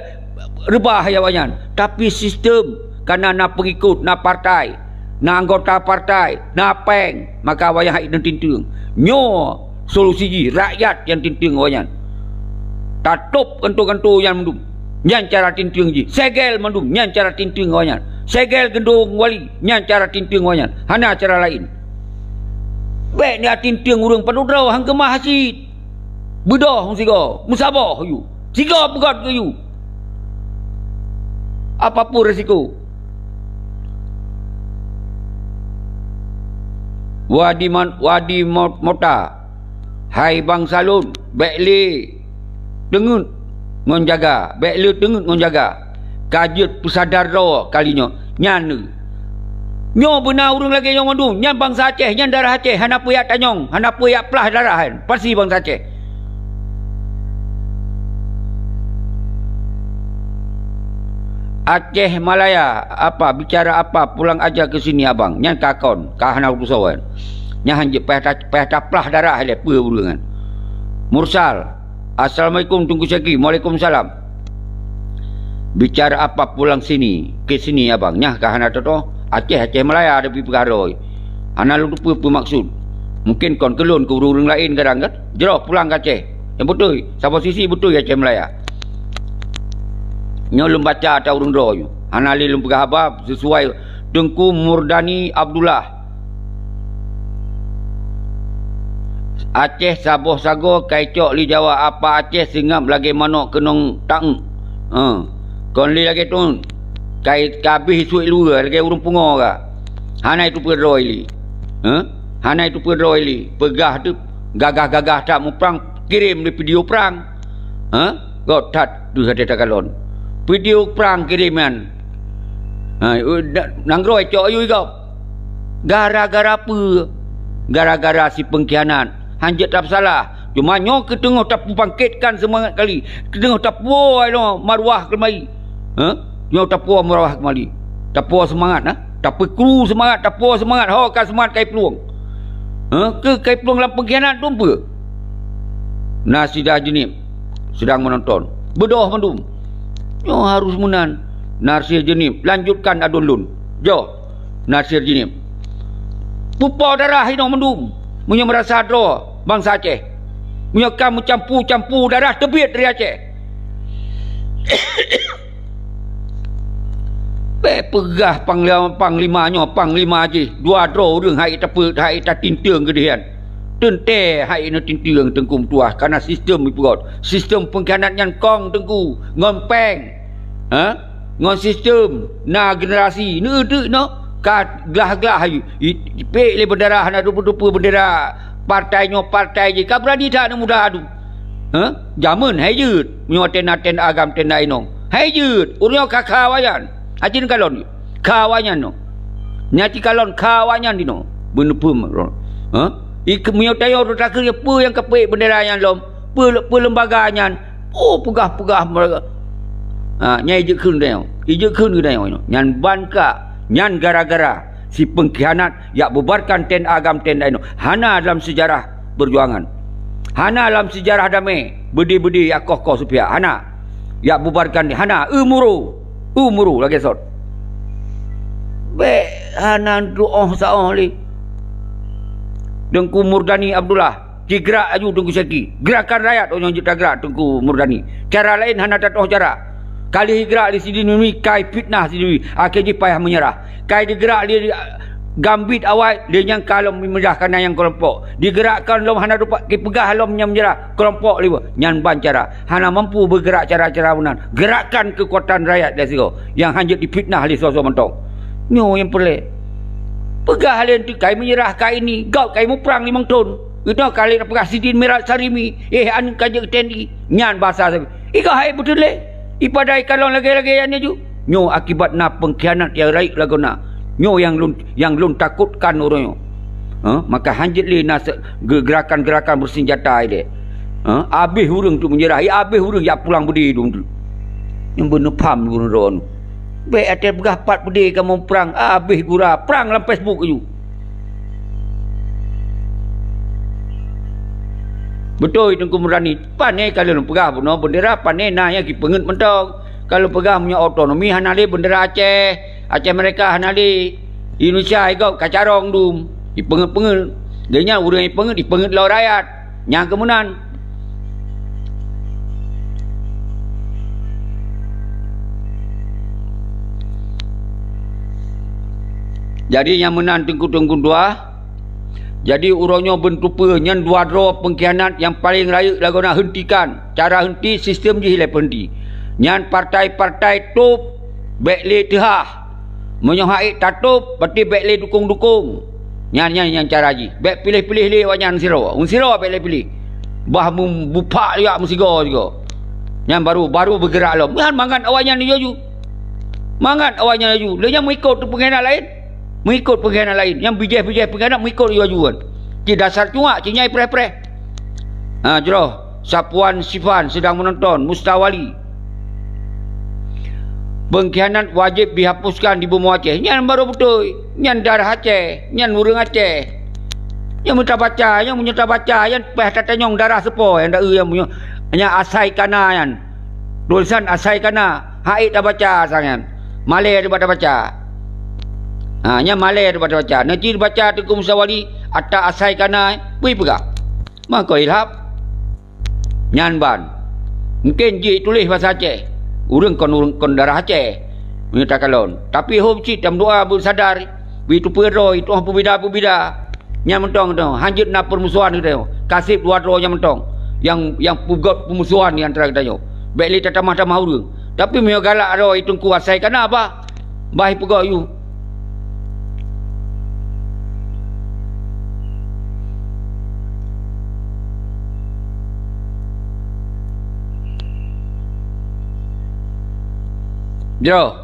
reubah hai awaknyan. Tapi sistem, kareuna na peungikot, na partai, na anggota partai, na péng, maka awaknyan hai neutinteung. Nyoe solusi jih, rakyat nyang tinteung awaknyan. Tatôb gantoe-gantoe nyan mandum. Nyan cara tinteung jih. Segel mandum, nyan cara tinteung awaknyan. Segel geundong wali, nyan cara tinteung awaknyan. Hana cara laén. Bék neutinteung ureuëng padub droe han keumah cit. Beudôh meusigoe, meusaboh yu. Sigoe peugét keu yu. Apapun resiko. Wadi Man-, Wadi Mo-, Mota. Hai bansa lôn, bék lé teungeut ngon jaga, bék lé teungeut ngon jaga. Ka jeuet peusadar droe kali nyoe. Nyan lé. Nyoe beuna ureuëng lagée nyoe mandum, nyan bansa Aceh, nyan darah Aceh, hana peue jak tanyong, hana peue jak plah darah nyan, pasti bansa Aceh. Aceh Malaya, apa, bicara apa, pulang aja ke sini abang. Nyan ka kon, ka hana urusan. Nyan hanjeuet payah ta-, payah taplah darah lé peue ureuëng nyan. Mursal, "Assalamualaikum Teungku Syaki." "Waalaikumsalam." "Bicara apa, pulang sini, ke sini abang." Nyan ka hana toto. Aceh, Aceh Malaya tapi peugah droe. Hana lôn teupeue peue maksud. Mungkin kon keu lôn, keu ureuëng-ureuëng laén kadang kan. Jroh pulang ke Aceh. Nyang beutôi, saboh sisi beutôi Aceh Malaya. Nyoe lôn baca ata ureuëng droe nyoe. Hana lé lôn peugah haba, sesuai Teungku Murdani Abdullah. Aceh saboh sagoe kai cok li Jawa, apa Aceh seungab lagée manok keunong taeuk. Ha. Kon lé lagée thon. Kai kabeh suet luwa lagée ureuëng pungo ka. Hana itu peudroe lé. Ha? Hana itu peudroe lé. Peugah tu gagah-gagah that muprang, kirém di video prang. Ha? Göt that tu hate takalon. Video prang kirém nyan. Ha, u-, da-, nanggroe cok yue gob. Gara-gara peue? Gara-gara si pengkhianat. Hanjeuet tapeusalah. Cuma nyoe keuteungoh tapubangkitkan seumangat kali. Keuteungoh tapuwoe nyoe maruah keumali. Ha? Nyoe tapuwoe maruah keumali. Tapuwoe seumangat, ha? Tapeukru seumangat, tapuwoe seumangat. Ho ka seumangat kai plueng. Ha? Keu kai plueng lam pengkhianat dum peue? Nasida Jeunieb sedang menonton. Beudôh mandum. Nyoe harus meunan. Nasir Jeunieb, lanjutkan adon lôn. Jôh. Nasir Jeunieb. Pupo darah inoe mandum. Meunyoe meurasa droe bansa Aceh. Meunyoe ka meucampu-campu darah teubiet dari Aceh. Bék peugah panglima, panglima nyoe, panglima jih. Dua droe ureuëng hai tapeu-, hai tatinteung keudeh nyan. Teuntée hai neutinteung Teungku meutuah, kareuna sistem ipeugöt. Sistem pengkhianat nyan kong Teungku, ngon péng. Ha? Ngon sistem na generasi neudeuk nyoe ka glah-glah i, i, ipék lé bendera hana tupeue-tupeue bendera partai nyoe partai jih ka beurani that aneuk muda adu. Ha? Jameun hai jeuet meunyoe tenda-tenda agam tenda inong. Hai jeuet ureuëng nyoe ka kha awaknyan. Aci neukalon kha awaknyan nyoe. Nyan ci kalon kha awaknyan dinoe. Beuneupeue. Ha? Ike meunyoe tanyoe takheun peue nyang kapék bendera nyan lom? Peue, peue lembaga nyan? Oh, peugah-peugah mereka. Ha, nyan ijeuet kheun geutanyoe. Ijeuet kheun geutanyoe nyoe. Nyan ban ka, nyan gara-gara si pengkhianat yak bubarkan tenda agam tenda inong. Hana dalam sejarah perjuangan. Hana dalam sejarah damé beudé-beudé yak koh-koh seupihak. Hana. Yak bubarkan hana. Umuru. Umuru lagée sot. Bék hana duoh saoh lé. Teungku Murdani Abdullah. Cigrak aju Teungku Syaki. Gerakan rakyat onyang jeuet tagrak Teungku Murdani. Cara laén hana tatoh cara. Kali grak di sini nuni kai fitnah sini. Akhé jih payah menyerah. Kai digerak di gambit awai, lé nyang ka lom meunyeurah kana nyang keulompok. Digerakkan lom hana dupat kipeugah lom nyang meunyeurah keulompok lé nyan ban cara. Hana mampu beugerak cara-cara meunan. Gerakkan keukuatan rakyat lé sigoe nyang hanjeuet difitnah lé soe-soe mantong. Nyoe nyang peureulée. Peugah lé teukai meunyeurah ka ini, gob kai muprang limong thon. Geutanyoe ka lheueh tapeugah sidin mirat sarimi, eh, aneuk ka jeuet T N I. Nyan basa sabe. Igoe hai beuteulee. Ipadai kalon lagée-lagée nyan ju. Nyoe akibat na pengkhianat nyang rayeuk lagoe na. Nyoe nyang lôn, nyang lôn takotkan uroe nyoe. Ha? Maka hanjeuet lé na se-, ge-, geurakan-geurakan beusenjata ilée. Ha? Abéh ureuëng tu meunyeurah, ya abéh ureuëng jak pulang beudé dum tu. Nyang beuneupham ureuëng droe nyoe. Bék até peugah pat beudé kamoe prang, abéh gura, prang lam Facebook aju. Beutôi Teungku Murdani, pané ka lôn peugah bunoe beundera, pané na nyang kipeungeut mantong. Ka lôn peugah meunyoe otonomi hana lé beundera Aceh, Aceh Merdeka hana lé, Indonesia igob ka carông dum, ipeungeut-peungeut. Lé nyan ureuëng ipeungeut, ipeungeut lom rakyat. Nyang keumeunan. Jadi nyang meunan teungku-teungku dua. Jadi uroe nyoe beuntupeue nyan dua droe pengkhianat nyang paleng rayeuk lagoe na hentikan. Cara henti sistem jih ilée peuhenti. Nyan partai-partai top bék lé teuhah. Meunyoe hait tatôb, berarti bék lé dukong-dukong. Nyan, nyan, nyan cara jih. Bék piléh-piléh lé awaknyan sidroe. Ureuëng sidroe bék lé piléh. Bah meubupak liak meusigoe-sigoe. Nyan baru, baru beugerak lom. Nyan mangat awaknyan laju. Mangat awaknyan laju. Lé nyan meuikot pengkhianat laén. Meuikot pengkhianat laén. Nyang bijéh-bijéh pengkhianat meuikot laju-laju kan. Cit dasar cuak, cit nyai preh-preh. Ha, jroh. Sapuan Sifan sedang menonton, Mustawali. Pengkhianat wajéb dihapuskan di bumoe Aceh. Nyan barô beutôi. Nyan darah Aceh. Nyan ureuëng Aceh. Nyang meutabaca, nyang meunyoe tabaca, nyan paih tatanyong darah soe nyang da-, nyang meunyoe, nyang asai kana nyan. Tulisan asai kana, hait tabaca asai nyan. Malée teubat tabaca. Ha, nyan malée teubat tabaca. Nanti baca Teungku Musa Wali, ata asai kana, bri peugah. Mako ilham. Nyan ban. Mungken jih tuléh basa Aceh. Ureuëng kon, ureuëng kon darah Aceh. Meunyoe takalon. Tapi hom cit tameudoa beusadar. Beutupeue droe, itu'oh peubida-peubida. Nyan mantong tu. Hanjeuet na peurmusohan geutanyoe. Kaseb dua droe nyan mantong. Nyang, nyang peugöt peumusohan di antara geutanyoe. Bék lé tatamah-tamah ureuëng. Tapi meunyoe galak droe Teungku asai kana bah. Bah ipeugöt yue. Jroh,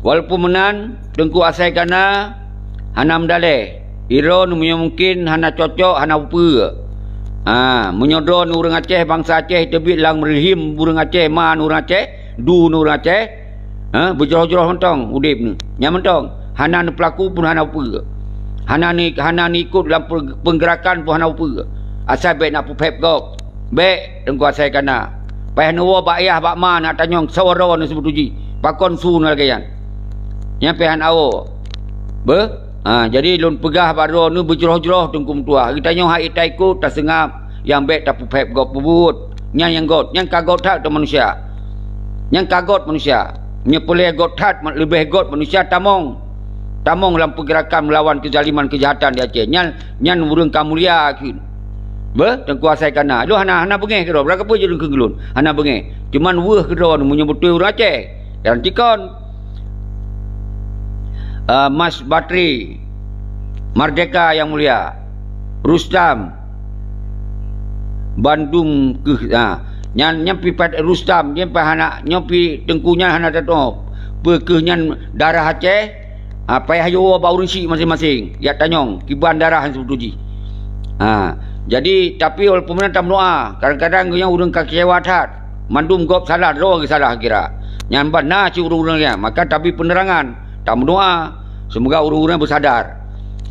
walaupun meunan, Teungku asai kana hana meudalée. Droeneuh meunyoe mungken hana cocok, hana upeue. Ha, meunyoe droeneuh ureuëng Aceh, bansa Aceh teubiet lam rihim ureuëng Aceh, ma ureuëng Aceh, du ureuëng Aceh, ha, beujroh-jroh mantong udeb neuh. Nyan mantong, hana neupeulaku pun hana upeue. Hana ni, hana neuikot lam pe-, peunggeurakan pun hana upeue. Asai bék na peuphép gob. Bék, Teungku asai kana. Payah neuwoe bak yah bak ma na tanyong soe droeneuh seubeutôi jih. Pakon su neuh lagée nyan. Nyan pih hana woe. Beuh? Ha, jadi lôn peugah bak droeneuh beujroh-jroh Teungku meutuah. Geutanyoe hai taikot taseungab nyang bék tapeuphép gob peubuet. Nyan nyang göt, nyan ka göt that keu manusia. Nyan ka göt manusia. Nyoe peureulée göt that, leubeh göt manusia tamong. Tamong lam peugerakan meulawan keuzaliman keujahatan di Aceh. Nyan, nyan ureuëng ka mulia kheun. Beuh, Teungku asai kana. Lôn hana, hana beungéh keudroe. Beurakapeu jeuet keu lôn. Hana beungéh. Cuman weueh keudroe meunyoe beutôi ureuëng Aceh. Dan tikon. Ah, Mas Batri, Merdeka yang mulia, Rustam, bandum keuh, ha, nyan, nyan pi pat Rustam, nyan pi hana, nyan pi Teungku nyan hana tatu'oh. Peu keuh nyan darah Aceh, ha, payah yoe bak ureuëng syiek maséng-maséng, yak tanyong, kiban darah nyan seubeutôi jih. Ha, jadi, tapi walaupun meunan tameudoa, kadang-kadang geuh nyan ureuëng ka keucewa that, mandum gob salah, droe geuh salah kira. Nyan ban na cit ureuëng-ureuëng nyan, maka tabi peunerangan. Tameudoa, seumoga ureuëng-ureuëng beusadar.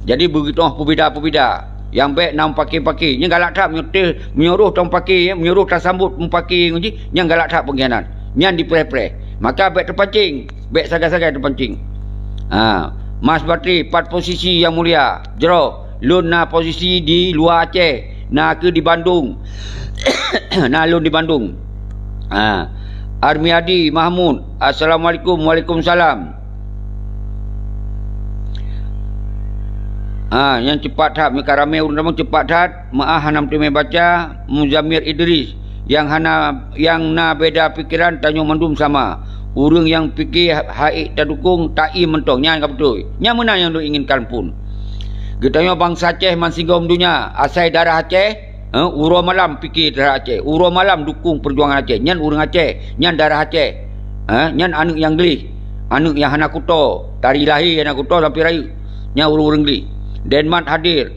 Jadi beugeutoh peubida-peubida nyang bék na meupaké-paké. Nyan galak that meunyoe teuh, meunyoe roh tamupaké, meunyoe roh tasambot mupaké ngon jih, nyan galak that peungkhianat. Nyan dipreh-preh. Maka bék teupancing, bék sagai-sagai teupancing. Ha, Mas Batri, pat posisi nyang mulia, jroh. Lôn na posisi di luwa Aceh, na kheueh di Bandung. Na lôn di Bandung. Ha. Armiadi Mahmud, assalamualaikum. Waalaikumsalam. Ha, nyang cepat that, meuka ramé ureuëng tamong cepat that, meu'ah hana meuteumé baca, Muzamir Idris, nyang hana, nyang na beda pikeran tanyoe mandum sama. Ureuëng nyang pike ha-, haék tadukong, taim mantong, nyan ka beutôi. Nyan meunan nyang lôn inginkan phon. Geutanyoe bansa Aceh mansinggoh donya, asai darah Aceh, eh, uroe malam pike darah Aceh, uroe malam dukong peujuangan Aceh. Nyan ureuëng Aceh, nyan darah Aceh. Eh, nyan aneuëk nyang gleh, aneuëk nyang hana kuto, dari lahé hana kuto sampai rayeuk. Nyan ureuëng-ureuëng gleh. Denmark hadir.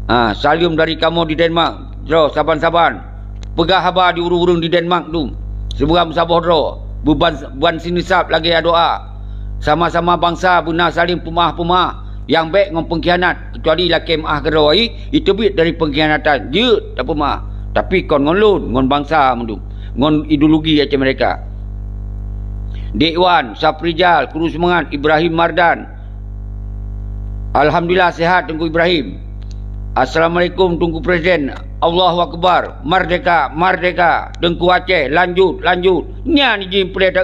Ha, saleuem dari kamoe di Denmark. Jroh saban-saban. Peugah haba di ureuëng-ureuëng di Denmark tu. Seubeurang meusaboh droe. Beuban, ban sineusab lagée doa. Sama-sama bansa beuna saléng peumeu'ah-peumeu'ah. Nyang bék ngon peungkhianat, keucuali lakée meu'ah keudroe, iteubiet dari peungkhianatan, jeuet tapeumeu'ah. Tapi kon ngon lôn, ngon bansa mandum, ngon ideologi Aceh Merdeka. Dek Wan, Saprijal, Kuru Seumangat, Ibrahim Mardan. Alhamdulillah sehat Teungku Ibrahim. Assalamualaikum Teungku Presiden. Allahu Akbar. Merdeka, merdeka. Teungku Aceh, lanjut, lanjut. Nyan jih peurintah.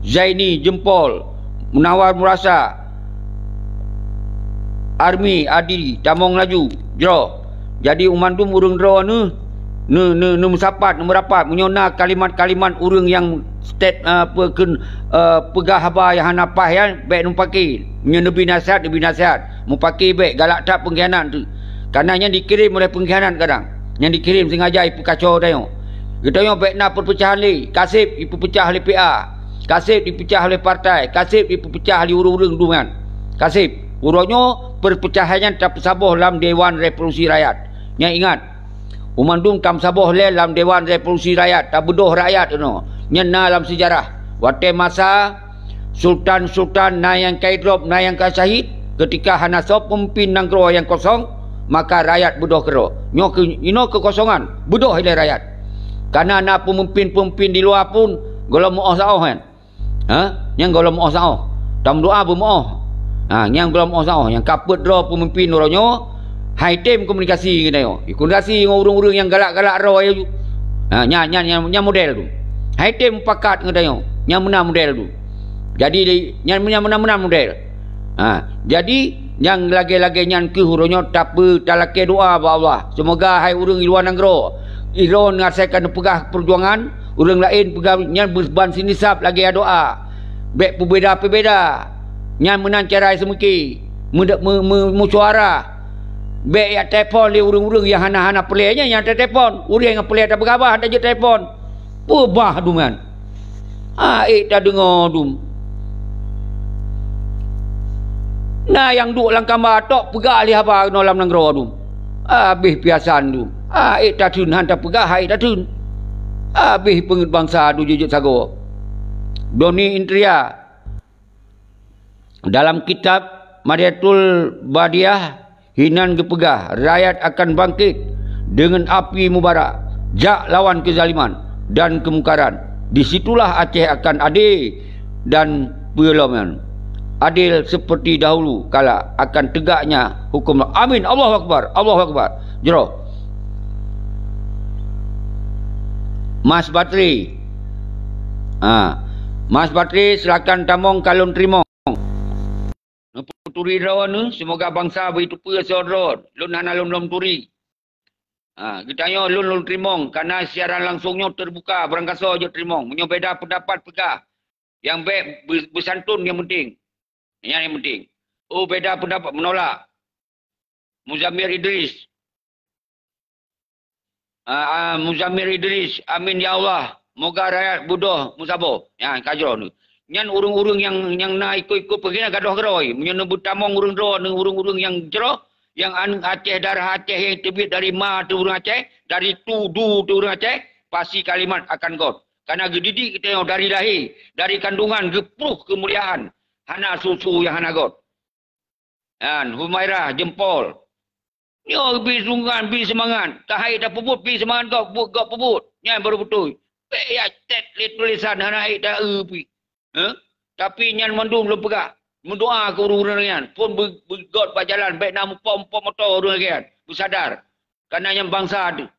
Zaini, jempol. Munawar Murasa. Army, Adi, tamong laju. Jroh. Jadi, u mandum ureuëng droe neuh, neu-, neu-, neumeusapat, neumerapat. Meunyoe na kalimat-kalimat ureuëng nyang stet-, eh, pe-, kheun, eh, peugah haba nyang hana paih nyan, bék neumupaké. Meunyoe neubi nasihat, neubi nasihat. Mupaké bék, galak that peungkhianat tu. Kareuna nyan dikirém oleh peungkhianat kadang. Nyan dikirém sengaja ipeukaco tanyoe. Geutanyoe bék na peupeucahan lé, kaseb ipeupeucah lé P A. Kaseb ipeupeucah oleh partai, kaseb ipeupeucah lé ureuëng-ureuëng dum nyan. Kaseb, uroe nyoe peupeucahan nyan tapeusaboh lam Dewan Revolusi Rakyat. Nyan ingat, u mandum ka meusaboh lé lam Dewan Revolusi Rakyat, tabeudôh rakyat keunoe. Nyan na lam seujarah. Watée masa Sultan-sultan na nyang ka idrob, na nyang ka syahid, ketika hana soe peumimpin nanggroe nyang kosong, maka rakyat beudôh keudroe. Nyoe keu-, inoe keukosongan, beudôh ilée rakyat. Kana na peumimpin-peumimpin di luwa pun, gohlom meu'oh saôh nyan. Ha? Nyang gohlom meu'oh saôh. Tameudoa beumeu'oh. Ha, nyang gohlom meu'oh saôh. Nyang ka peuet droe peumimpin uroe nyoe, hai tem komunikasi ngon tanyoe. Komunikasi ngon ureuëng-ureuëng nyang galak-galak droe ayue. Ha, nyan, nyan, nyan, nyan model tu. Hai tem mupakat ngon tanyoe. Nyan meunan model tu. Jadi, nyan, nyan meunan-meunan model. Ha, jadi, nyang lagée-lagée nyan keuh uroe nyoe tapeu talakée doa bak Allah. Seumoga hai ureuëng di luwa nanggroe, droe ngasai ka neupeugah peujuangan, ureuëng laén peugah nyan beuban sinisab lagée doa. Bék peubeda-peubeda. Nyan meunan cara seumeuki. Meude-, meu-, meu-, meusyuara. Bék jak telepon lé ureuëng-ureuëng nyang hana-hana peureulée nyan nyang telepon. Ureuëng nyang peureulée tapeugah bah, hana jeuet telepon. Peubah dum nyan. Aék tadeungoe dum. Na nyang duek lam kamba tok peugah lé haba keunoe lam nanggroe dum. Abéh piasan dum. Aék tatheun han tapeugah aék tatheun. Abéh peungeuet bansa dum jeuet sagoe. Doni Indria dalam kitab Madiatul Badiah hinan geupeugah, rakyat akan bangkit deungon api mubarak, jak lawan keuzaliman dan keumungkaran. Di situlah Aceh akan adé dan peuleuman. Adil seperti dahulu kala akan tegaknya hukum. Amin. Allahu Akbar. Allahu Akbar. Jroh. Mas Batri. Ha. Mas Batri, silakan tamong ka lôn teurimong. Neupeuturi droeneuh, seumoga bansa beuteupeue soe droe. Lôn hana lôn lom turi. Ha, geutanyoe lôn lôn teurimong, kareuna siaran langsong nyoe teubuka, barangkasoe jeuet teurimong. Meunyoe beda peundapat peugah, nyang bék be-, beusantun nyang penting. Nyan nyang penting. Oh, beda peundapat, meunolak. Muzamir Idris. Ah, ah, Muzamir Idris, amin ya Allah. Moga rakyat beudôh meusaboh. Nyan ka jroh nyoe. Nyan ureuëng-ureuëng nyang, nyang na ikot-ikot peugah gadôh keudroe. Meunyoe neubeutamong ureuëng droe, ureuëng-ureuëng nyang jroh, nyang an-, Aceh, darah Aceh nyang teubiet dari ma teuh ureuëng Aceh, dari tudu teuh ureuëng Aceh, pasti kalimat akan göt. Kareuna geudidik geutanyoe dari lahé, dari kandungan geupruh keumuliaan, hana su-su nyang hana göt. Nyan, Humairah, jeumpol. Nyoe bi sungan, bi seumangat. Ka hai tapeubuet, bi seumangat gob, buet gob peubuet. Nyan baru beutôi. Bék jak cét lé tulésan hana hai ta-eu pih. Heh? Tapi nyan mandum lôn peugah. Meudoa keu ureuëng-ureuëng nyan. Phon beu-, beugöt bak jalan, bék na muphom-muphom moto ureuëng lagée nyan. Beusadar. Kareuna nyan bansa teuh.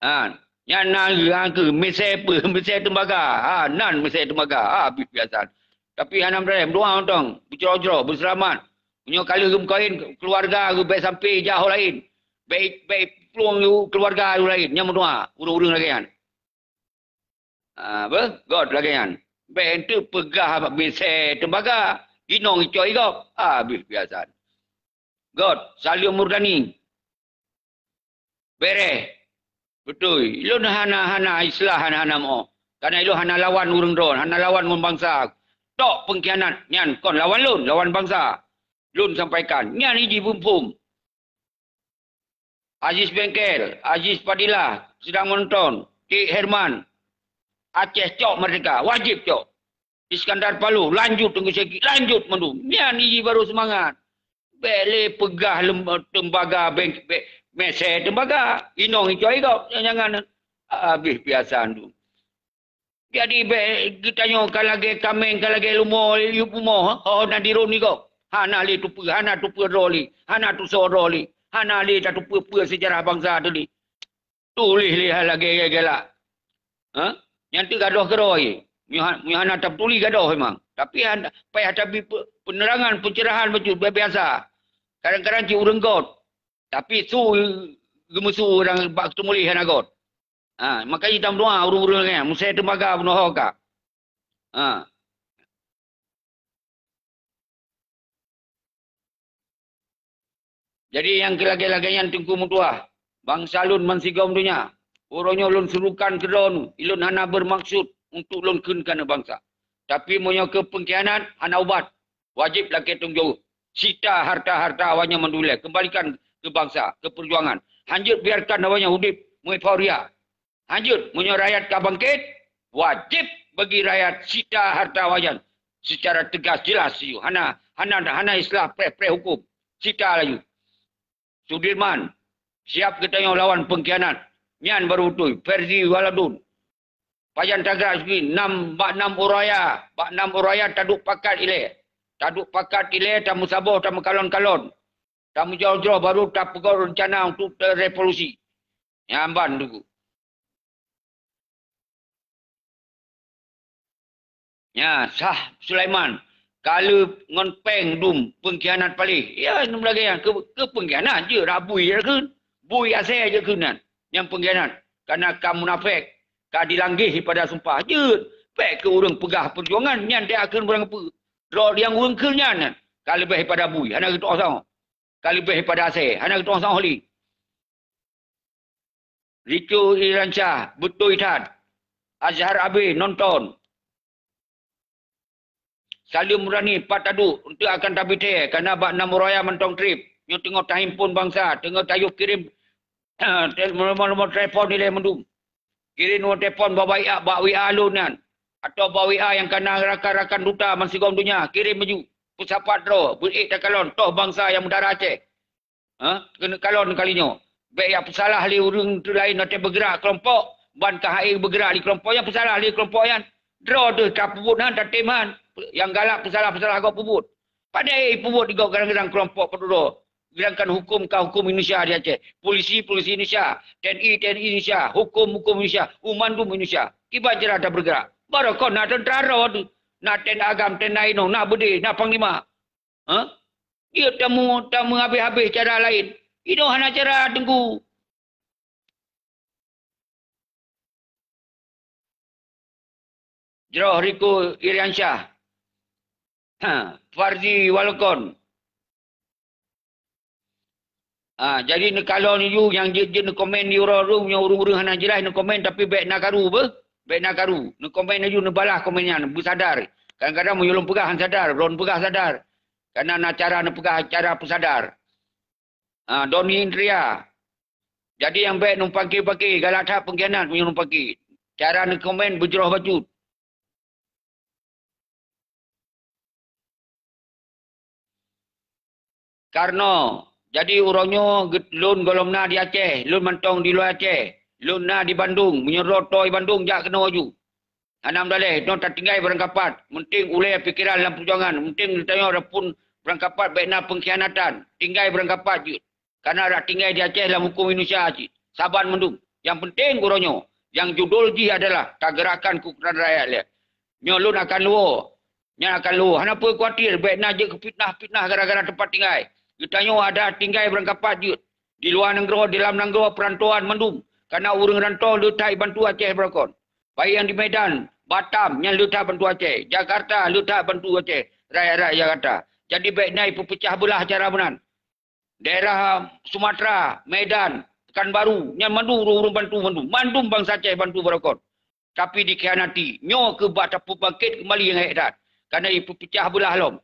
Ha, nyan na, ha, keuh, misée peue, misée teumbaga. Ha, nan misée teumbaga. Ha, abéh piasan. Tapi hana meudeh, meudoa mantong, beucroh-croh, beuseulamat. Meunyoe ka lheueh geumeukawen, keuluwarga geuh bék sampai jak ho laén. Bék, bék plueng u keuluwarga ureuëng laén, nyan meudoa, ureuëng-ureuëng lagée nyan. Ha, beh, göt lagée nyan. Bék enteuk peugah misée teumbaga, inong icok igob. Ha, abéh piasan. Göt, Salim Murdani. Bereh. Beutôi. Lôn hana, hana istilah hana, hana meu'oh. Kareuna lôn hana lawan ureuëng droe, hana lawan ngon bansa. Tok pengkhianat nyan kon lawan lôn, lawan bansa. Lôn sampaikan. Nyan jih beuphom. Aziz Bengkel, Aziz Fadilah, sedang menonton. Kik Herman. Aceh cok merdeka, wajib cok. Iskandar Palu, lanjut Teungku Syekh, lanjut mandum. Nyan jih baru seumangat. Bék lé peugah lem-, teumbaga beng-, be-, misée teumbaga. Inong icok igob, jangan. Abéh piasan tu. Jadi bék geutanyoe ka lagée kaméng, ka lagée lumoe, yup bumoe, ho na dirôn igob. Hana lé tupeue, hana tupeue droe lé, hana tusoe droe lé, hana lé tatupeue-peue seujarah bansa teuh lé. Tuléh lé hai lagée galak. Ha? Nyan teuh gadôh keudroe. Meunyoe ha-, meunyoe hana tapeutuli gadôh memang. Tapi han-, payah tabi pe-, penerangan, pencerahan bacut, bi-, biasa. Kadang-kadang cit ureuëng göt. Tapi su geumeusu ureuëng bak teumuléh hana göt. Ha, makajih tameudoa ureuëng-ureuëng nyan, misée teumbaga bunoe ho ka. Ha. Jadi nyang keu lagée-lagée nyan Teungku meutuah, bansa lôn bansigom donya, uroe nyoe lôn serukan keu droeneuh, ilôn hana beurmaksud untuk lôn kheun keuneuk bansa. Tapi meunyoe keu peungkhianat hana ubat, wajéb lakée tanggung jaweueb. Sita harta-harta awaknyan mandum ilée, keumbalikan keu bansa, keu peujuangan. Hanjeuet biarkan awaknyan udeb meueufaria. Hanjeuet, meunyoe rakyat ka bangkét, wajéb Bagi rakyat sita harta awaknyan secara tegas jelas, hana, hana, hana istilah preh-preh hukum. Sita laju. Sudirman, siap geutanyoe lawan pengkhianat. Nyan baru beutôi. Ferdi Waladun. Pajan tagra sigi nam, bak nam uroe raya, bak nam uroe raya taduek pakat ilée. Taduek pakat ilée, tameusaboh, tameukalon-kalon. Tameujroh-jroh baru tapeugöt reuncana untuk revolusi. Nyan ban teungku. Nya, Shah Sulaiman, ka lheueh ngon péng dum peungkhianat paléh. Ya, nyan lagée nyan, keu, keu peungkhianat jeuet, rak bui jeuet kheun. Bui asée jeuet kheun nyan, nyang peungkhianat. Kareuna ka munafék, ka dilanggeh pada sumpah. Jeuet, bék keu ureuëng peugah peujuangan, nyan teuka kheun barang peue. Droe nyang ureuëng kheun nyan, nyan, ka leubeh pada bui, hana geutuoh soe. Ka leubeh pada asée, hana geutuoh soe lé. Rico Iriansyah, beutôi that. Azhar Abe nonton. Salim Murani, pat taduek, eunteuk akan tabitée, kareuna bak nam uroe raya mantong treb. Nyoe teungoh tahimpon bansa, teungoh tayue kirém, nomor-nomor telepon ilée mandum. Kirém nomor telepon bak W A, bak W A lôn nyan. Atawa bak W A nyang ka na rakan-rakan duta bansigom donya, kirém laju. Peusapat droe, beuék takalon, toh bansa nyang meudara Aceh. Ha? Keuneuk kalon kali nyoe. Bék jak peusalah lé ureuëng laén watée beugerak keulompok, ban ka hai beugerak di keulompok nyan, peusalah lé keulompok nyan. Droe deuh tapeubuet han, tatem han. Nyang galak peusalah-peusalah gob peubuet. Padahai peubuet di gob kadang-kadang keulompok peududoe. Sedangkan huköm ka huköm Indonesia di Aceh. Polisi, polisi Indonesia. T N I, T N I Indonesia. Huköm, huköm Indonesia. Umandum Indonesia. Kiban cara tabeugerak. Barokon na teuntra droe deuh. Na ten agam, ten na inong, na beudé, na panglima. Ha? Jeuet tameu-, tameuhabéh-habéh cara laén. Inong hana cara teungku. Jroh Rico Iriansyah. Ha, Farzi Walkon. Ha, jadi neukalon laju nyang jeuet-jeuet neukomen di uroe-uroe, nyang ureuëng-ureuëng hana jeulaih neukomen tapi bék na karu beuh. Bék na karu. Neukomen laju neubalah komen nyan, beusadar. Kadang-kadang meunyoe lôn peugah han sadar, droe neupeugah sadar. Kareuna na cara neupeugah cara peusadar. Ha, Doni Indria. Jadi nyang bék numpang ké-paké, galak that peungkhianat meunyoe numpang ké. Cara neukomen beujroh bacut. Karno, jadi uroe nyoe lôn gohlom na di Aceh, lôn mantong di luwa Aceh, lôn na di Bandung, meunyoe droe toe Bandung jak keunoe laju. Hana meudaléh, nyoe tatinggai barangkapat, meunteng ulée pikeran lam peujuangan, meunteng geutanyoe adaphon barangkapat bék na peungkhianatan, tinggai barangkapat jeuet. Kareuna dak tinggai di Aceh lam huköm Indonesia cit. Saban mandum. Nyang peunteng uroe nyoe, nyang judul jih adalah tageurakkan keukuatan rakyat lé. Nyoe lôn akan luwoe. Nyan akan luwoe. Hana peue khawatir, bék na jeuet keu fitnah-fitnah gara-gara teumpat tinggai. Geutanyoe ada tinggai barangkapat jeuet. Di luwa nanggroe, di lam nanggroe, peurantauan mandum. Kareuna ureuëng rantau le that jibantu Aceh beurokon. Baik nyang di Medan, Batam, nyan le that bantu Aceh. Jakarta, le that bantu Aceh. Rakyat-rakyat Jakarta. Jadi bék na ipeupeucah beulah cara meunan. Daerah Sumatera, Medan, Pekanbaru, nyan mandum ureuëng-ureuëng bantu mandum. Mandum bansa Aceh bantu beurokon. Tapi dikhianati. Nyoe keuh bak tapeubangkét keumbali nyang hék that. Kareuna ipeupeucah beulah lom.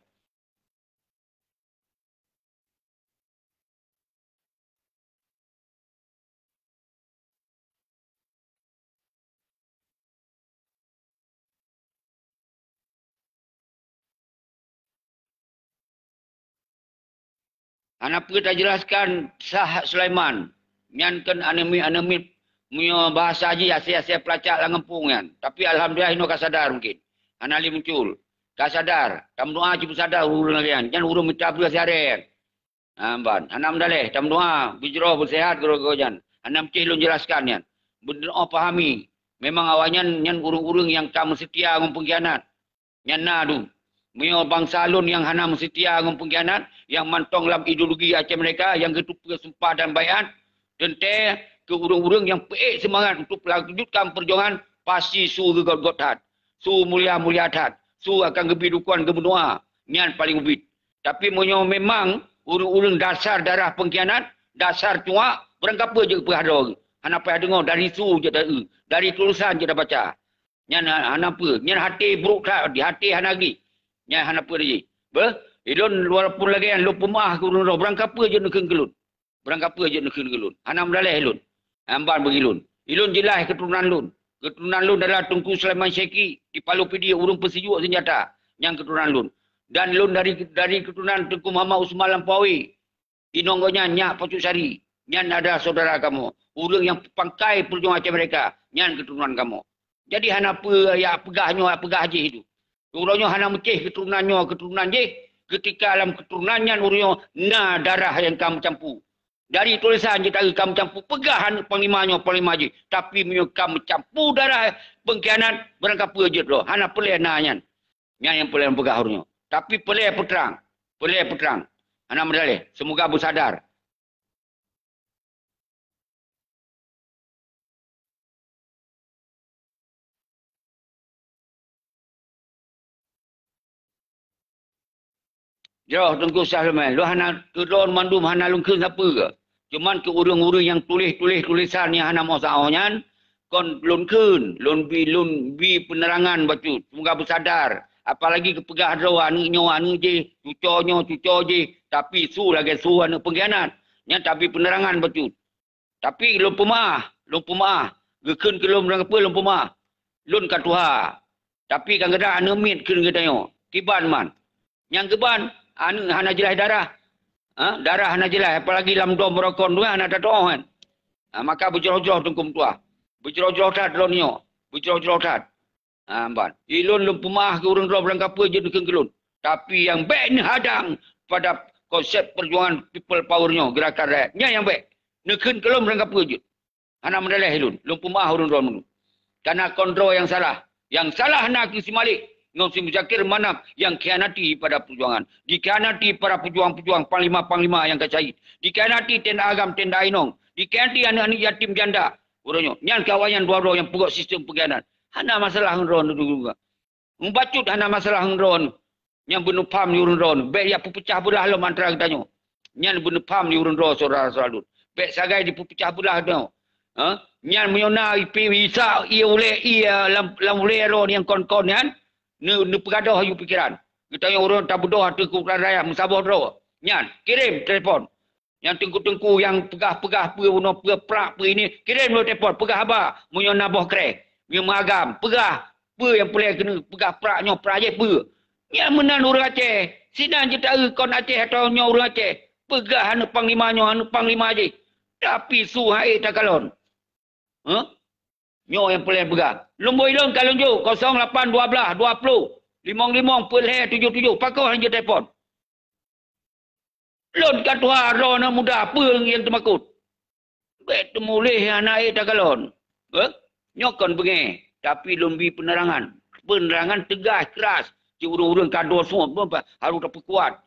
Hana peue tajeulaskan Shah Sulaiman. Nyan kon aneuk miet-aneuk miet, meunyoe bahasa jih asée-asée peulacak lam gampông nyan. Tapi alhamdulillah inoe ka sadar mungkin. Hana lé muncul. Ka sadar. Tameudoá cit peusadar ureuëng lagée nyan. Nyan ureuëng mita peue siarée nyan. Ha, ban. Hana meudaléh, tameudoá, beujroh, beuseuhat keudroe-droe nyan. Hana meucéh lôn jelaskan nyan. Beudôh pahami, memang awaknyan nyan ureuëng-ureuëng nyang ka meuseutia ngon peungkhianat. Nyan na dum. Meunyoe bansa lôn nyang hana meuseutia ngon peungkhianat, nyang mantong lam ideologi Aceh Merdeka, nyang geuteupeue sumpah dan baiat, teuntée keu ureuëng-ureuëng nyang peuék seumangat untuk meulakjutkan peujuangan, pasti su geugot-got that. Su mulia-mulia that. Su akan geubri dukungan geumeudoá. Nyan paleng ubit. Tapi meunyoe memang ureuëng-ureuëng dasar darah peungkhianat, dasar cuak, barangkapeue jeuet peugah droe. Hana payah deungoe, dari su jeuet taeu, dari tulisan jeuet tabaca. Nyan ha-, hana peue. Nyan até brok that, di até hana gét. Nyan hana peue lé jih. Beuh, ilôn walaupun lagée nyan lôn peumeu'ah keu ureuëng droe, barangkapeue jeuet neukheun keu lôn. Barangkapeue jeuet neukheun keu lôn. Hana meudaléh lôn. Amban bagi lôn. Ilôn jeulaih keuturonan lôn. Keuturonan lôn adalah Teungku Sulaiman Syeki di Palu Pidie, ureuëng peusijuek seunjata, nyan keuturonan lôn. Dan lôn dari dari keuturonan Teungku Muhammad Usman Lampawi, inong gobnyan nyak Pacut Sari, nyan adalah syedara kamoe. Ureuëng nyang pangkai peujuangan Aceh Merdeka, nyan keuturonan kamoe. Jadi hana peue jak peugah nyoe, jak peugah jih itu. Uroe nyoe hana meucéh keuturonan nyoe, keuturonan jih, keutika lam keuturonan nyan uroe nyoe na darah nyang ka meucampu. Dari tulisan jih tadi ka meucampu, peugah aneuëk panglima nyoe, panglima jih. Tapi meunyoe ka meucampu darah pengkhianat, barangkapeue jeuet droe, hana peureulée na nyan. Nyan nyang peureulée peugah uroe nyoe. Tapi peureulée peutrang, peureulée peutrang. Hana meudaleh, seumoga beusadar. Jroh Teungku Syah Leumai, lôn hana keudroe mandum hana lôn kheun sapeue. Cuman keu ureuëng-ureuëng nyang tuléh-tuléh tulisan nyang hana meusahoh nyan, kon lôn kheun, lôn bi lôn bi peunerangan bacut. Seumoga beusadar. Apalagi geupeugah droe aneuëk nyoe aneuëk jih, cuco nyoe cuco jih, tapi su lagée su aneuëk peungkhianat. Nyan tabi peunerangan bacut. Tapi lôn peumaah, lôn peumaah. Geukheun keu lôn meurangkapeue lôn peumaah. Lôn ka tuha. Tapi kadang-kadang aneuëk miet kheun geutanyoe. Kiban man. Nyang geuban, aneuëk hana jeulaih darah. Ha? Darah hana jeulaih, apalagi lam dom rokon tu hana tatoh kan. Ha, maka beujroh-jroh teungku meutuah. Beujroh-jroh that droe nyoe. Beujroh-jroh that. Ha, ban. Ilôn lôn peumaah keu ureuëng droe barangkapeue jeuet neukheun keu lôn. Tapi nyang bék neuhadang pada konsep peujuangan people power nyoe, gerakan rakyat. Nyan nyang bék. Neukheun keu lôn barangkapeue jeuet. Hana meudaleh ilôn. Lôn peumaah ureuëng droe meunurot. Karena kon droe nyang salah. Nyang salah na keu si Malik ngon si Muzakir Manaf nyang khianati pada peujuangan. Dikhianati para peujuang-peujuang panglima-panglima nyang ka syahid. Dikhianati tenda agam, tenda inong. Dikhianati aneuëk-aneuëk yatim janda. Uroe nyoe. Nyan keu awaknyan dua droe nyang peugöt sistem peukhianat. Hana masalah ngon droe nyoe. Mubacut hana masalah ngon droe nyoe. Nyang beuneupham di ureuëng droe nyoe. Bék jak peupeucah beulah lom antara geutanyoe. Nyan beuneupham di ureuëng droe syedara-syedara lôn. Bék sagai dipeupeucah beulah droe. Ha? Nyan meunyoe na ipi isa ié ulée ié lam lam ulée droe nyang kon-kon nyan, neu neupeugadoh aju pikeran. Geutanyoe ureuëng tabeudoh ateueh keuputusan rakyat meusaboh droe. Nyan, kirém telepon. Nyang teungku-teungku nyang peugah-peugah peue bunoe peue prak peue ini, kirém lom telepon, peugah haba meunyoe na boh kreh. Meunyoe meuagam, peugah peue nyang peureulée keuneuk peugah prak nyoe prak jih peue. Nyan meunan ureuëng Aceh, sinan jitaeu kon Aceh atawa nyoe ureuëng Aceh. Peugah aneuëk panglima nyoe, aneuëk panglima jih. Tapi su hai takalon. Huh? Nyoe nyang peureulée peugah. Lumbôi lôn ka lôn jok, kosong lapan dua belas, dua puluh, limong limong, peuet lhée, tujoh tujoh, pakon han jeuet telepon. Lôn ka tuha droe aneuk muda peue nyang teumakot. Bék teumuléh hana ék takalon. Eh? Nyoe kon beungéh, tapi lôn bi peunerangan. Peunerangan teugas, kras. Cit ureuëng-ureuëng ka dua suet pun harôh tapeukuat.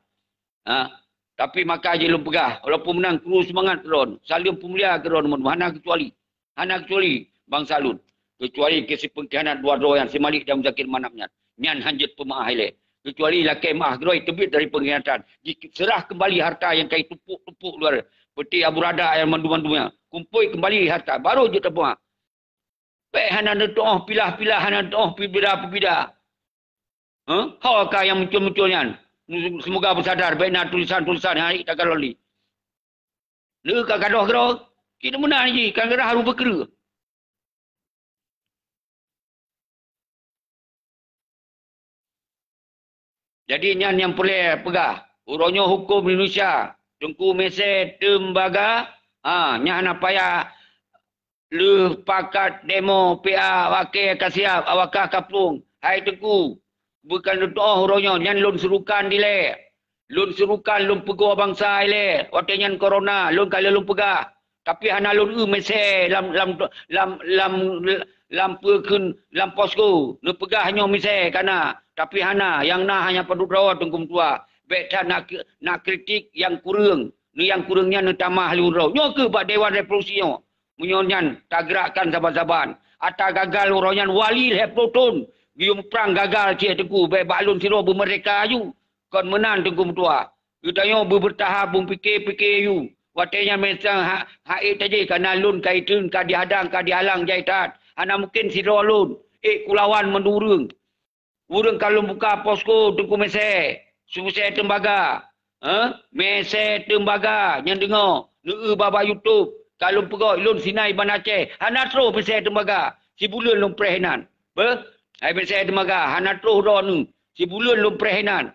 Ha? Tapi maka jih lôn peugah, walaupun meunan kru seumangat keu droe, saleuem peumulia keu droe, hana keucuali. Hana keucuali bansa lôn. Keucuali keu si peungkhianat dua droe nyan, si Malik dan Muzakir Manaf nyan. Nyan han jeuet peumaah ilée. Keucuali lakée maah droe teubiet dari peungkhianatan. Jiseurah keumbali harta nyang ka jitumpôk-tumpôk luwa. Peuti Abu Rada nyang mandum-mandum nyan. Kumpôi keumbali harta, barô jeuet tapeumaah. Bék hana neutuoh pilah-pilah, hana neutuoh peubida-peubida. Huh? Ho ka nyang muncul-muncul nyan. Seumoga beusadar, bék na tulisan-tulisan nyang hana takalon lé. Lé ka gadoh keudroe, cit meunan jih, ka gadoh harôh beukeureueng. Jadi nyan nyang peureulée peugah, uroe nyoe huköm Indonesia, Teungku Misée Teumbaga, ha, nyan hana payah lheueh pakat demo P A, wakée ka siab, awakah ka plueng. Hai Teungku, beukan lôn tuoh uroe nyoe, nyan lôn seurukan dilée. Lôn seurukan lôn peugoe bansa ilée, watée nyan corona, lôn ka lheueh lôn peugah. Tapi hana lôn eu misée lam lam lam lam lam peue kheun lam posko. Neupeugah nyoe misée ka na, tapi hana, nyang na hanya padub droe Teungku meutuah. Bék that na na kritik nyang kureueng, neu nyang kureueng nyan neutamah lé uroe. Nyoe kheueh bak Dewan Revolusi nyoe. Meunyoe nyan tageurakkan saban-saban. Ata gagal uroe nyan wali lhée ploh thon. Geuyue muprang gagal cit Teungku, bék bak lôn sidroe beumeurdeka aju. Kon meunan Teungku meutuah. Geutanyoe beubeutahap beupike-pike aju. Watée nyan meusang ha ha ék tajih kana lôn ka itreun ka dihadang ka dihalang jai that. Hana mungken sidroe lôn ék kulawan mandum ureuëng. Ureuëng ka lôn buka posko Teungku Misée, Misée Teumbaga. Heh? Misée Teumbaga nyang deungoe, neueu bak YouTube. Ka lôn peugöt lôn Sinai Banda Aceh, hana troh Misée Teumbaga. Sibuleuen lôn preh inan. Beuh, hai Michelle Teumaga, hana troh droeneuh. Sibuleuen lôn preh inan.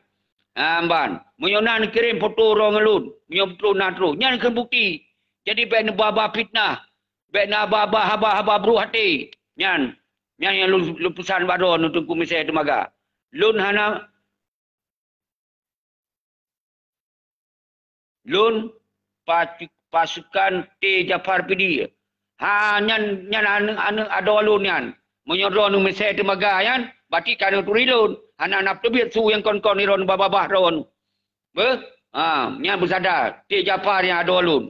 Ha, ban. Meunyoe na neukirém foto droe ngon lôn, meunyoe beutôi na troh, nyan keuh bukeuti. Jadi bék neuba-ba fitnah, bék neuba-ba haba-haba brôk até. Nyan, nyan nyang lôn, lôn peusan bak droeneuh Teungku Michelle Teumaga. Lôn hana Lôn pacu-, pasukan T Jafar Pidie. Ha, nyan, nyan aneuëk-aneuëk adoe lôn nyan. Meunyoe droeneuh Michelle Teumaga nyan, berarti ka neuturi lôn. Hana na teubiet su nyang kon-kon droeneuh babah-babah droeneuh. Beuh? Ha, nyan beusada T Jafar nyang adoe lôn.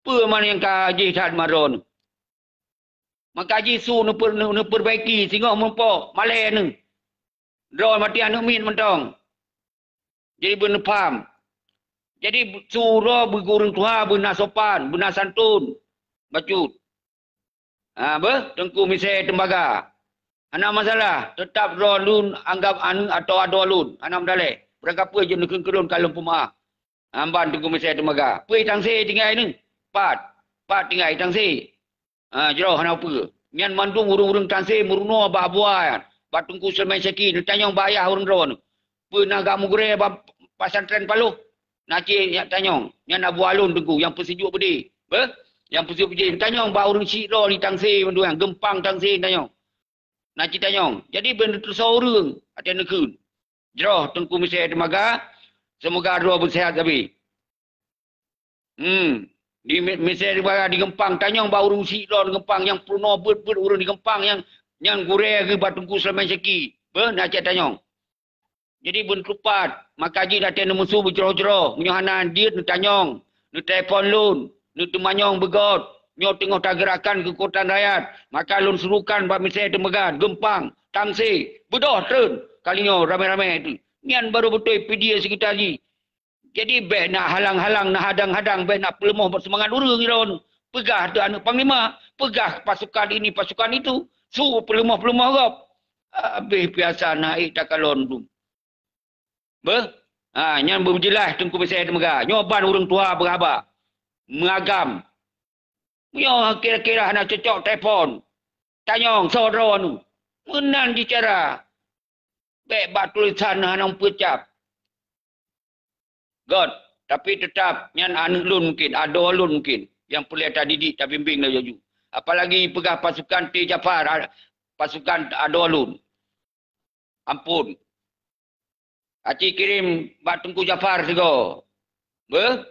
Peue man nyang ka jih that ma droeneuh? Maka jih su neuper-, neuperbaiki singoh meupo malée neuh. Droe maté aneuëk miet mantong. Jadi beuneupham. Jadi su droe beugeureueng tuha, beuna sopan, beuna santun. Bacut. Ha, beuh, Teungku Michelle Teumaga. Hana masalah, teutap droe lôn anggap aneuëk atawa adoe lôn. Hana meudaleh. Beurangkapeue jeuet neukheun keu lôn ka lôn peumaáh. Amban Teungku Michelle Teumaga. Peue Tangse tinggai nyoe? Pat. Pat tinggai Tangse. Ha, jroh hana peue. Nyan mandum ureuëng-ureuëng Tangse meurunoe bak Abu Wan, bak Teungku Sulaiman Syaki, neutanyong bak ayah ureuëng droeneuh. Peue na gak meugurée bak pesantren Paloh? Na cit nyak tanyong. Nyan Abu Alun Teungku nyang peusijuek beudé. Beuh? Nyang peusijuek beudé. Neutanyong bak ureuëng syiek droe di Tangse mandum nyan, geumpang Tangse neutanyong. Na cit tanyong. Jadi beuneuteursoe ureuëng watée neukheun. Jroh Teungku Michelle Teumaga, seumoga droe beuseuhat sabe. Hmm. Di Mi-, Michelle Teumaga di geumpang, tanyong bak ureuëng syiek droe di geumpang nyang peurunoe beuet-beuet ureuëng di geumpang nyang, nyang gurée geuh bak Teungku Sulaiman Syaki. Beuh, na cit tanyong. Jadi beuneutupat, maka jih watée neumeusu beujroh-jroh, meunyoe hana jeuet neutanyong, neutelepon lôn, neuteumanyong beugôt, nyoe teungoh tageurakkan keukuatan rakyat, maka lôn suruhkan bak Michelle Teumaga, geumpang, Tangse, beudôh treun, kali nyoe ramé-ramé teuh. Nyan barô beutôi Pidie seukita jih. Jadi bék na halang-halang, na hadang-hadang, bék na peuleumah seumangat ureuëng droeneuh. Peugah teuh aneuëk panglima, peugah pasukan ini, pasukan itu, su peuleumah-peuleumah gob. Habéh piasa na ék takalon dum. Beuh? Ha, nyan beujeulaih Teungku Michelle Teumaga. Nyoe ban ureuëng tuha beuhaba. Meuagam. Nyoe kira-kira hana cocok telepon. Tanyong soe droeneuh. Meunan jih cara. Bék bak tulisan hana meupeucap. Göt, tapi teutap nyan aneuëk lôn mungken, adoe lôn mungken, nyang peureulée tadidik, tabimbéng laju-laju. Apalagi peugah pasukan T Jafar, a-, pasukan adoe lôn. Amphon. Aci kirém bak Teungku Jafar sigoe. Beuh?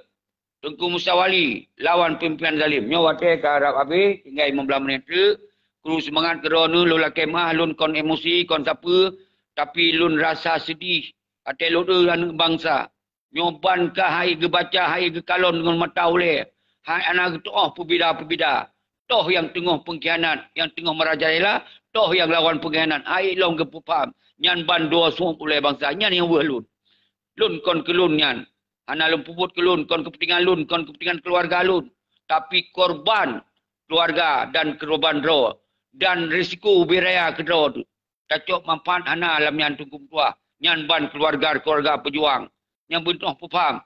Teungku Musa Wali lawan pimpénan zalim. Nyoe watée ka rab habéh, tinggai limong blaih menit teuk. Kru seumangat keu droeneuh, lôn lakée meuáh lôn kon emosi, kon sapeue, tapi lôn rasa seudeh watée lôn eu aneuëk bansa. Nyoe ban ka hai geubaca, hai geukalon ngon mata ulée. Hai hana geutuoh peubida-peubida. Toh nyang teungoh peungkhianat, nyang teungoh meurajalela, toh nyang lawan peungkhianat. Hai lom geupeupaham. Nyan ban dua sueb ulée bansa. Nyan nyang weueh lôn. Lôn kon keu lôn nyan. Hana lôn peubuet keu lôn, kon keupeuntengan lôn, kon keupeuntengan keuluwarga lôn. Tapi korban keuluwarga dan korban droe. Dan risiko ubé raya keu droe teuh. Tacok manfaat hana lam nyan Teungku meutuah. Nyan ban keuluwarga-keuluwarga peujuang. Nyang beuntoh peupaham.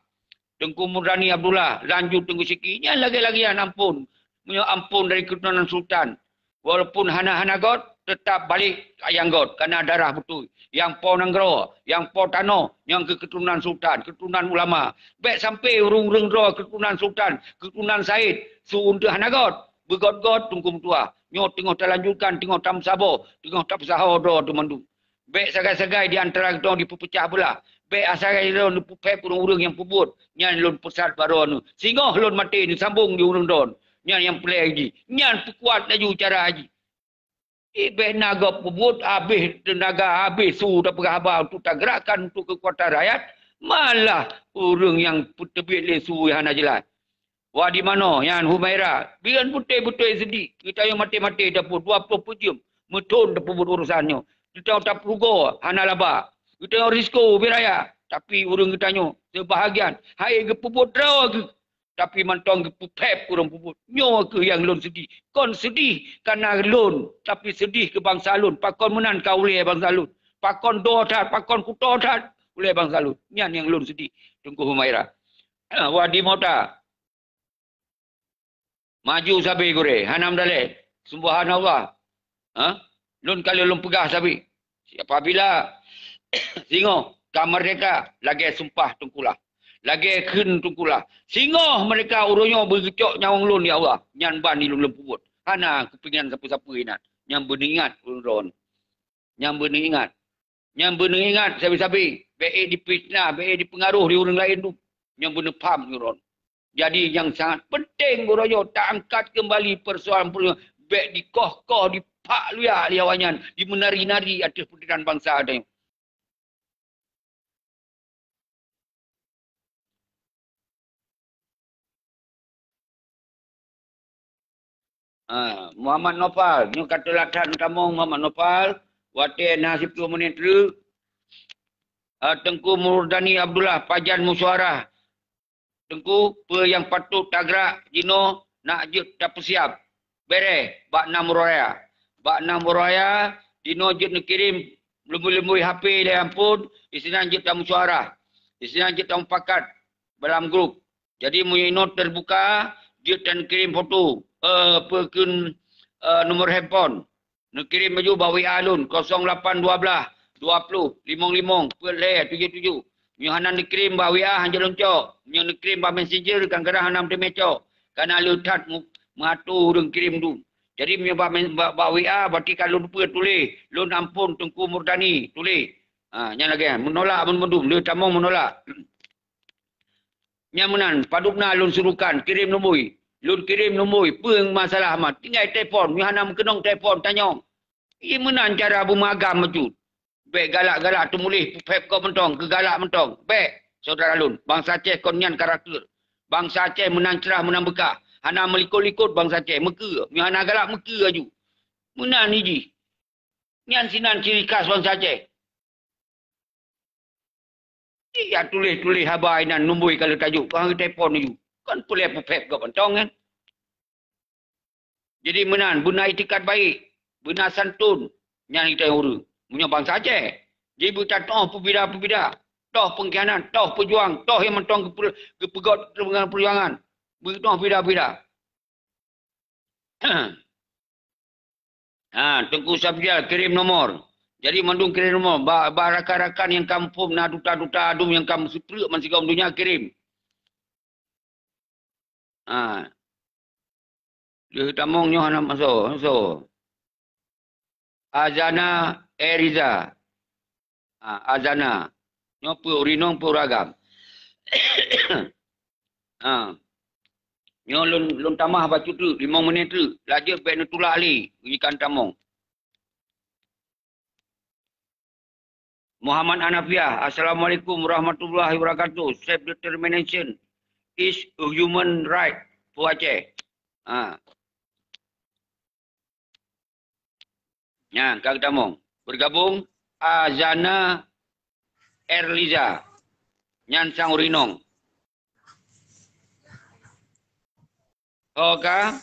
Teungku Murani Abdullah, lanjut Teungku Syeki. Nyan lagée-lagée nyan amphon. Meunyoe amphon dari keuturonan sultan. Walaupun hana-hana göt, teutap balek ayang göt, kana darah beutôi. Nyang po nanggroe, nyang po tanoh, nyang keu keuturonan sultan, keuturonan ulama. Bék sampoe ureuëng-ureuëng droe keuturonan sultan, keuturonan said, su unteueh hana göt, beugöt-göt Teungku meutuah. Nyoe teungoh talanjutkan, teungoh tameusaboh, teungoh tapeusaho droe teuh mandum. Bék sagai-sagai di antara geutanyoe jipeupeucah beulah. Bék sagai droe neupeuphép ureuëng-ureuëng nyang peubuet. Nyan lôn peusat bak droeneuh. Singoh lôn maté neusambong di ureuëng droe. Nyan nyang peureulée jih. Nyan peukuat laju cara jih. Bék na gob peubuet, habéh teunaga, habéh su tapeugah haba untuk tageurakkan untuk keukuatan rakyat, malah ureuëng nyang peuteubiet lé su nyang hana jeulaih. Wah di manoe nyan Humaira, bian beutôi-beutôi seudeh. Geutanyoe maté-maté tapeubuet dua ploh peuet jeuem, meuthon tapeubuet urosan nyoe. Geutanyoe tapeurugoe hana laba. Geutanyoe risiko ubé raya, tapi ureuëng geutanyoe seubahagian hai geupeubuet droe geuh. Tapi mantong geupeuphép ureuëng peubuet. Nyoe kheueh nyang lôn seudeh. Kon seudeh kana lôn, tapi seudeh keu bansa lôn. Pakon meunan ka ulée bansa lôn. Pakon doe that, pakon kutoe that ulée bansa lôn. Nyan nyang lôn seudeh, Teungku Humaira. Wah di mota. Maju sabe gurée, hana meudalée. Subhanallah. Ha? Lôn ka lheueh lôn peugah sabe. Apabila singoh ka merdeka, lagèe sumpah teungku lah. Lagèe kheun teungku lah. Singoh merdeka uroe nyoe beugeucok nyawöng lôn, ya Allah, nyan ban ilôn lôn peubuet. Hana kupeuingat sapeue-sapeue inan. Nyang beuneuingat ulôn droen. Nyang beuneuingat. Nyang beuneuingat sabe-sabe. Bèk ék dipitnah, bèk ék dipeungaroh di ureueng laén tu. Nyang beuneupham uroe nyoe. Jadi, nyang sangat penting uroe nyoe, taangkat keumbali peusoalan-peusoalan, bèk dikoh-koh, dipak luyak lé awaknyan, dimeunari-nari ateueh peundidikan bansa tanyoe. Ha, Muhammad Nopal, nyoe ka teulatan tamong Muhammad Nopal, watèe na siplôh menit treuk. Ha, Teungku Murdani Abdullah, pajan musyawarah. Teungku, peue nyang patôt tagrak jinoe nak jeuet tapeusiab. Bèrèh bak nam uroe raya. Bak nam uroe raya, jinoe jeuet neukirém leumbôi-leumbôi H P lé ampôn, disinan jeuet tamusyawarah. Disinan jeuet tamupakat dalam grup. Jadi, meunyoe inoe teubuka, jeuet taneukirém foto, eh, peue kheun, eh, nomor handphone. Neukirém bak W A lôn, kosong lapan dua belas, dua ploh, limong limong, peuet lhèe tujoh tujoh. Meunyoe hana neukirém bak W A, hanjeuet lôn cok. Meunyoe neukirém bak messenger, kadang-kadang hana meuteumé cok. Kana le that mu-, meuatur ureueng kirém tu. Jadi, meunyoe bak men-, bak, bak W A, berarti ka lôn peue tuléh, "Lôn ampôn Teungku Murdani," tuléh. Ha, nyan lagèe nyan. Meunolak mandum-mandum, le tamong meunolak. Nyan meunan, padub na lôn surukan, kirém lumbôi. Lôn kirém lumbôi, peue masalah mat. Tinggai telepon, meunyoe hana meukeunong telepon, tanyong. Ie meunan cara beumagam bacut. Bèk galak-galak teumuléh, peupèp gob mantong, keu galak mantong. Bèk, syedara lôn, bansa Aceh kon nyan karakter. Bansa Aceh meunan crah, meunan beukah. Hana meulikot-likot bansa Aceh, meukeue. Meunyoe hana galak, meukeue aju. Meunan jih. Nyan sinan ciri khas bansa Aceh. Iya tuléh-tuléh haba inan lumbôi ka lheueh tajok, ka lheueh telepon aju. Kon peureulèe peupèp gob mantong nyan. Jadi meunan, beuna itikad baik, beuna santun, nyan geutanyoe ureueng. Meunyoe bansa Aceh, jadi beutateu'oh peubida-peubida, toh peungkhianat, toh peujuang, toh nyang mantong geupeu-, geupeugöt deungon peujuangan. Beuteu'oh peubida-peubida. Ha, Teungku Sabdial kirim nomor. Jadi mandum kirim nomor. Ba, ba rakan-rakan nyang ka muphom na duta-duta adum nyang ka meuseupreuk bansigom donya kirim. Ha. Lheueh tamong nyoe hana maso, maso. Azana Eriza. Ha, Azana. Nyoe peue ureueng inong, peue ureueng agam. Ha. Nyoe lôn, lôn tamah bacut treuk, limong menit treuk. Laju bèk neutulak lé, ikan tamong. Muhammad Hanafiah, "Assalamualaikum warahmatullahi wabarakatuh. Self determination is a human right for Aceh." Ha. Nyan, ka geutamong. Bergabung Azana Erliza. Nyan sang ureueng inong. Ho ka,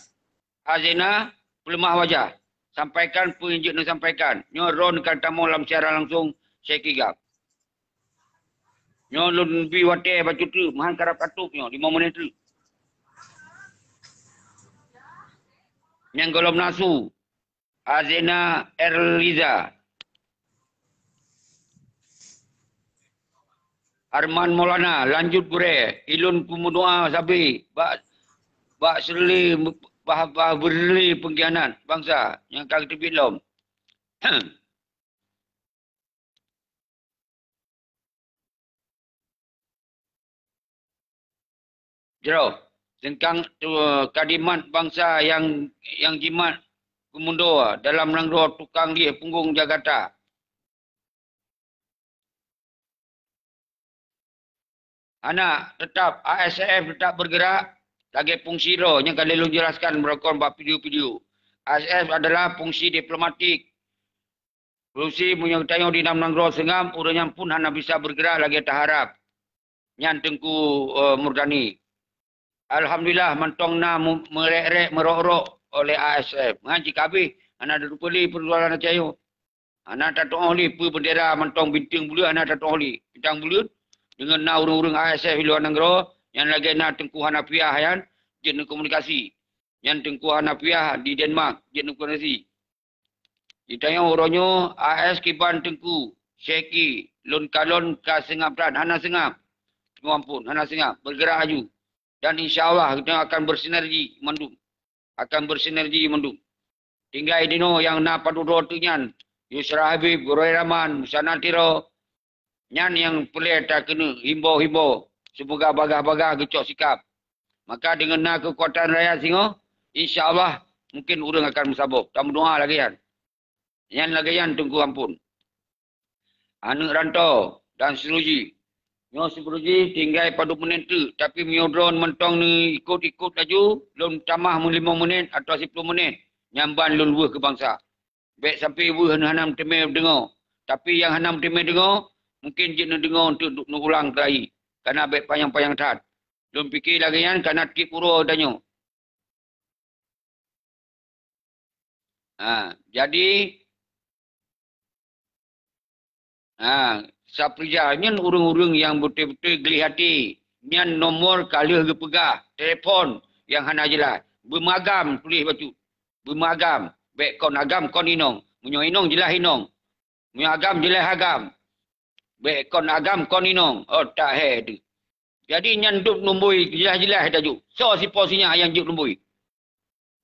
Azena peuleumah wajah. Sampaikan peue nyang jeuet neusampaikan. Nyoe droen ka tamong lam siaran langsung Syekh Kigab. Nyoe lôn bi watèe bacut treuk, meuhan karab katôb nyoe, limong menit treuk. Nyang gohlom na su, Azena Erliza. Arman Maulana, lanjut gurèe, ilôn peumeudoa sabe bak, bak Shirley, bah, bah Shirley peungkhianat bansa nyang ka geuteubiet lom. Jroh, seungkang tu, kadimat bansa nyang, nyang jimat geumundoe dalam nanggroe tukang lieh punggong Jakarta. Hana, tetap A S F tetap bergerak lagèe fungsi droe nyang ka lheueh lôn jelaskan beureukoh bak video-video. A S F adalah fungsi diplomatik. Fungsi meunyoe geutanyoe di dalam nanggroe seungab, ureueng nyan pun hana bisa bergerak lagèe taharap. Nyan Teungku, eh, Murdani. Alhamdulillah, mantong na mu-, meurek-rek, meurok-rok oleh A S F. Ngan cit ka abéh, hana tatupeue lé peujuangan Aceh nyoe. Hana tatu'oh lé peue bendera mantong bintang buleuen, hana tatu'oh lé. Bintang buleuen deungon na ureueng-ureueng A S F di luwa nanggroe, nyan lagèe na Teungku Hanafiah nyan jeuet neukomunikasi. Nyan Teungku Hanafiah di Denmark jeuet neukomunikasi. Geutanyoe uroe nyoe A S kiban Teungku Syeki, lôn kalon ka seungab that, hana seungab. Teungku Ampon, hana seungab. Bergerak laju. Dan insya Allah geutanyoe akan bersinergi mandum. Akan bersinergi mandum. Tinggai dinoe nyang na padub droe teuk nyan, Yusra Habib, Gurée Rahman, Musanna Tiro, nyan nyang peureulée takeuneuk himbau-himbau, seumoga bagaih-bagaih geucok sikab. Maka deungon na keukuatan rakyat singoh, insya Allah mungkin ureuëng akan meusaboh. Tameudoa lagée nyan. Nyan lagée nyan Teungku Ampon. Aneuëk Ranto dan Suruji. Nyoe Suruji tinggai padub menit teuk, tapi meunyoe droen mantong neuikot-ikot laju, lôn tamah meulimong menit atawa siploh menit, nyan ban lôn weueh keu bansa. Bék sampoe weueh hana meuteumé deungoe. Tapi nyang hana meuteumé deungoe, mungkin jeuet neudeungoe untuk neuulang keulayi. Kana bék panyang-panyang that. Lôn pike lagée nyan kana tieb uroe tanyoe. Ha, jadi, ha, Saprijal nyan ureuëng-ureuëng nyang beutôi-beutôi gleh até. Nyan nomor ka lheueh geupeugah, telepon nyang hana jeulaih. Beumagam tuléh bacut. Beumagam, bék kon agam kon inong. Meunyoe inong jeulaih inong. Meunyoe agam jeulaih agam. Bék kon agam kon inong. Oh, tak hai tu. Jadi nyan dub lumboi jeulaih-jeulaih tajok. Soe sipo sinyak nyang jok lumboi?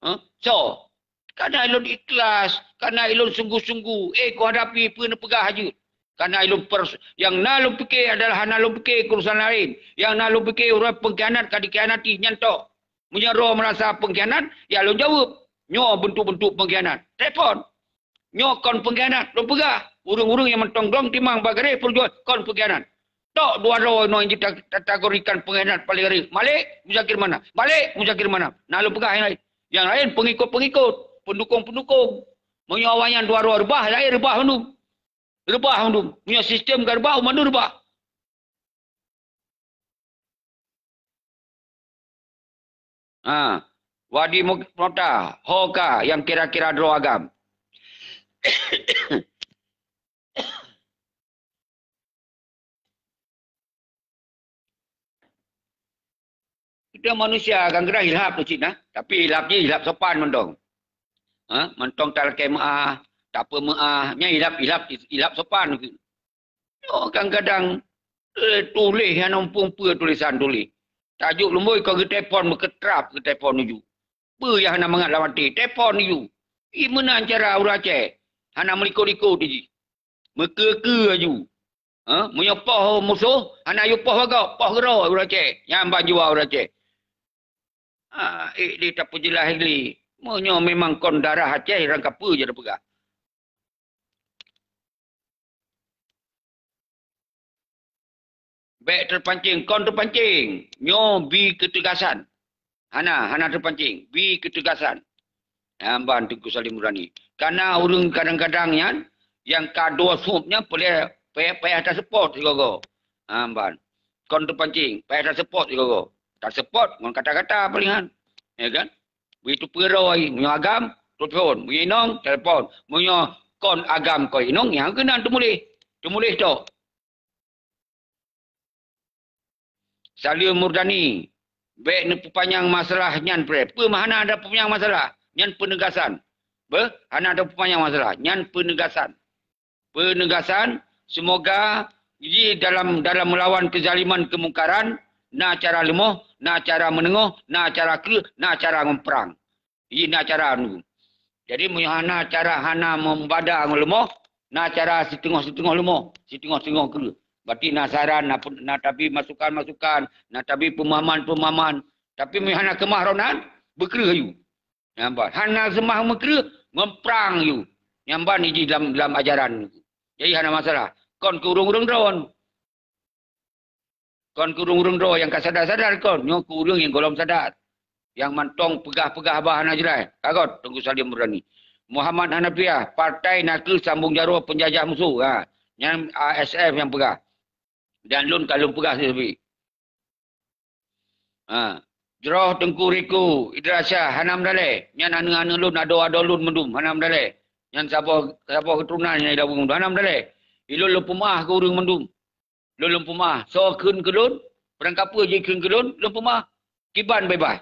Huh? Soe? Kana ilôn ikhlas, kana ilôn sungguh-sungguh. Eh, kuhadapi peue neupeugah jeuet. Kana ilôn pers-, nyang na lôn pike adalah hana lôn pike keurusan laén. Nyang na lôn pike uroe peungkhianat ka dikhianati, nyan tok. Meunyoe droe meurasa peungkhianat, ya lôn jaweueb. Nyoe beuntuk-beuntuk peungkhianat. Telepon. Nyoe kon peungkhianat, lôn peugah. Ureuëng-ureuëng nyang mantong dong timang bak garéh peurjuangan kon peungkhianat. Tok dua droe nyoe jita-, kategorikan peungkhianat paléng rayeuk. Malik, Muzakir Manaf. Malik, Muzakir Manaf. Na lôn peugah nyang laén. Nyang laén peungikot-peungikot, peundukong-peundukong. Meunyoe awaknyan dua droe reubah, laén reubah mandum. Reubah mandum. Meunyoe sistem ka reubah, mandum reubah. Ha, Wadi Muk-, Mota, ho ka nyang kira-kira droe agam. Kita manusia kan kira hilap tu cit nah, tapi hilap ni hilap sopan mantong. Ha, mantong tak lakée meuah, tak apa meuah, nya hilap, hilap, hilap sopan. Nyoe kadang-kadang, eh, tuléh hana muphom peue tulisan tuléh. Tajok lumboi ka geutelepon, meukeurab geutelepon uju. Peue nyang hana mangat lam até, telepon uju. Ih, meunan cara ureuëng Aceh. Hana meulikot-likot jih. Meukeue-keue aju. Ha? Meunyoe poh musoh, hana yue poh bagoe, poh keudroe ureuëng Aceh. Nyan ban jiwa ureuëng Aceh. Ha, ék di tapeujeulaih lé. Meunyoe memang kon darah Aceh, rang kapeue jeuet peugah. Bék teupancéng, kon teupancéng. Nyoe bi keutegasan. Hana, hana teupancéng. Bi keutegasan. Nyan ban Teungku Salim Murani. Kana ureuëng kadang-kadang nyan, nyang ka dua sôb nyan peureulée payah, payah taseupôt sigoe-goe. Nyan ban. Kon teupancéng, payah taseupôt sigoe-goe. Taseupôt ngon kata-kata palingan. Ya kan? Begitu peuroi, meunyoe agam, telepon. Meunyoe inong, telepon. Meunyoe kon agam kon inong, nyang keunan teumuléh. Teumuléh tok. Salim Murdani, bék neupeupanyang masalah nyan preh. Peue hana ada peupanyang masalah? Nyan peunegasan. Beuh, hana ada peupanyang masalah. Nyan peunegasan. Peunegasan, semoga jih dalam, dalam meulawan keuzaliman keumungkaran, na cara leumoh, na cara meuneungoh, na cara kreueh, na cara ngon prang. Ina cara nu. Jadi, meunyoe hana cara, hana membada ngon leumoh, na cara siteungoh-siteungoh leumoh, siteungoh-siteungoh kreueh. Berarti na saran, na pen-, na tabi masukan-masukan, na tabi peumahaman-peumahaman. Tapi meunyoe hana keumah roh nan, beukreueh aju. Nyan ban. Hana seumah meukreueh, ngon prang aju. Nyan ban iji lam, lam ajaran. Jadi, hana masalah. Kon keu ureuëng-ureuëng droen. Kon keu ureuëng-ureuëng droe nyang ka sadar-sadar kon, nyoe keu ureuëng nyang gohlom sadar. Nyang mantong peugah-peugah bah hana jeulaih. Ka göt Teungku Salim Murdani. Muhammad Hanafiah, partai nakeuh sambong jaroe peunjajah musoh. Ha. Nyan A S F nyang peugah. Dan lôn ka lôn peugah sendiri. Ha. Jroh Teungku Riku Idrasyah hana meudalée. Nyan aneuëk-aneuëk lôn, adoe-adoe lôn mandum hana meudalée. Nyan saboh, saboh keuturonan nyang ilaweueng mandum hana meudalée. Ilôn lôn peumaah keu ureuëng mandum. Lôn lôn peumaah. Soe kheun keu lôn, beurangkapeue jikheun keu lôn, lôn peumaah. Kiban beubaih.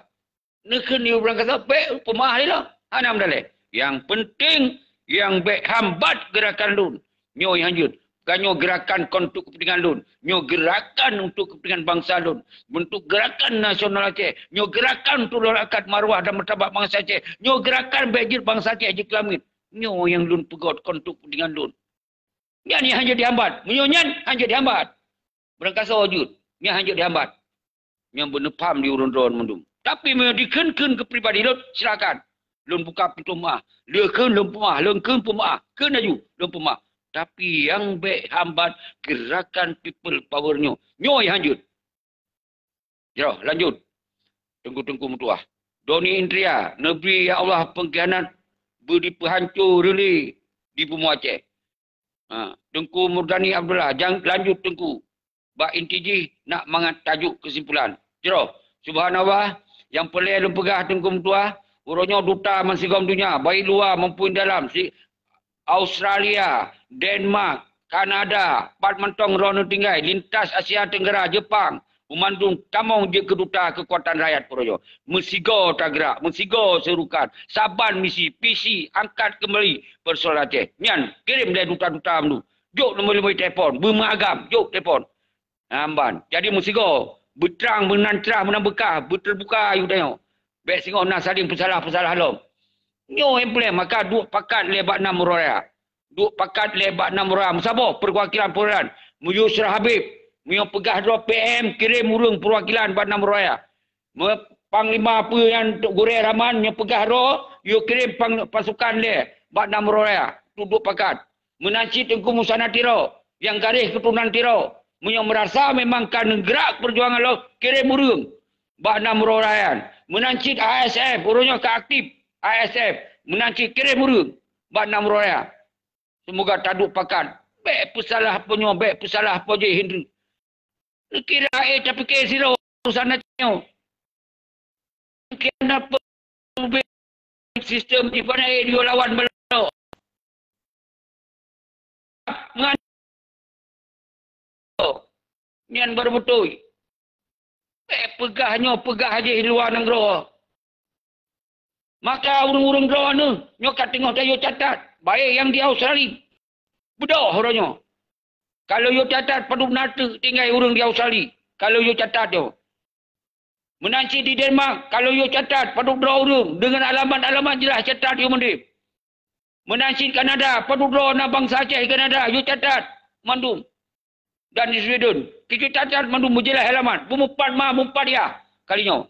Neukheun yue beurangkasoe, bék peumaah lé lom. Hana meudalée. Nyang peunteng, Nyang bék hambat geurakan lôn. Nyoe nyang jeuet. Bukan nyoe geurakan kon untuk kepentingan lôn. Nyoe geurakan untuk kepentingan bansa lôn. Untuk geurakan nasional Aceh. Nyoe geurakan untuk lôn angkat maruah dan martabat bansa Aceh. Nyoe geurakan bék jeuet bansa Aceh jeuet keu langét. Nyoe nyang lôn peugét kon untuk kepentingan lôn. Nyan nyang hanjeuet dihambat. Meunyoe nyan hanjeuet dihambat. Beurangkasoe jeuet. Nyan hanjeuet dihambat. Nyang beuneupham di ureuëng droe mandum. Tapi meunyoe dikheun-kheun keu pribadi lôn, silakan. Lôn buka pintoe meuah. Lé kheun lôn peumeuah, lôn kheun peumeuah. Kheun laju, lôn peumeuah. Tapi nyang bék hambat geurakan people power nyoe. Nyoe nyang hanjeuet. Jroh, lanjut. Teungku-teungku meutuah. Doni Indria, neubri ya Allah pengkhianat beudipeuhanco reulée di bumoe Aceh. Ha, Teungku Murdani Abdullah, jang lanjut Teungku. Bak inti jih nak mangat tajuk kesimpulan. Jroh, subhanallah, nyang peureulée lôn peugah Teungku meutuah, uroe nyoe duta meusigom donya, baik luwa maupun dalam, si Australia, Denmark, Kanada, pat mantong droeneuh tinggai, lintas Asia Tenggara, Jepang, meumandum tamong jeuet keu duta keukuatan rakyat uroe nyoe. Meusigoe tagrak, meusigoe seurukan, saban misi, visi, angkat keumbali persoalan Aceh. Nyan, kirém lé duta-duta mandum. Jok nomor lima telepon, beumeugam, jok telepon. Amban. Jadi meusigoe, beutrang meunan crah meunan beukah, beuteubuka ayue tanyoe. Bék singoh na saling peusalah-peusalah lom. Nyoe nyang peureulée maka duek pakat lé bak nam uroe raya. Duek pakat lé bak nam uroe raya. Meusaboh perwakilan perwakilan. Meuyue Yusra Habib, meuyue peugah droe P M kirém ureuëng perwakilan bak nam uroe raya. Meu-, Panglima peue nyan Gurée Rahman meuyue peugah droe, yue kirém pang-, pasukan lé bak nam uroe raya. Duek pakat. Meunan cit Teungku Musa Natiro, nyang garéh keuturonan Tiro. Meunyoe meurasa memang ka neugrak peujuangan lom, kirém ureuëng bak nam uroe raya nyan. Meunan cit A S F, uroe nyoe ka aktif A S F. Meunan cit kirém ureuëng bak nam uroe raya. Seumoga taduek pakat. Bék peusalah peue nyoe, bék peusalah peue jih hindeuh. Neukira, eh, tapike sidroe urusan nyoe. Neukira na peue sistem di mana, eh, dua lawan balok. Ngan nyan baru beutôi. Bék peugah nyoe, peugah jih luwa nanggroe. Maka ureuëng-ureuëng droeneuh nyoe ka teungoh tayue catat, baik nyang di Australia. Beudôh uroe nyoe. Kalau yue catat padub na teuk tinggai ureuëng di Australia, kalau yue catat nyoe. Meunan cit di Denmark, kalau yue catat padub droe ureuëng deungon alamat-alamat jeulaih catat yue mandum. Meunan cit Kanada, padub droe na bansa Aceh di Kanada, yue catat mandum. Dan di Sweden, keu catat mandum beujeulaih alamat, beumeupat ma, beumeupat yah kali nyoe.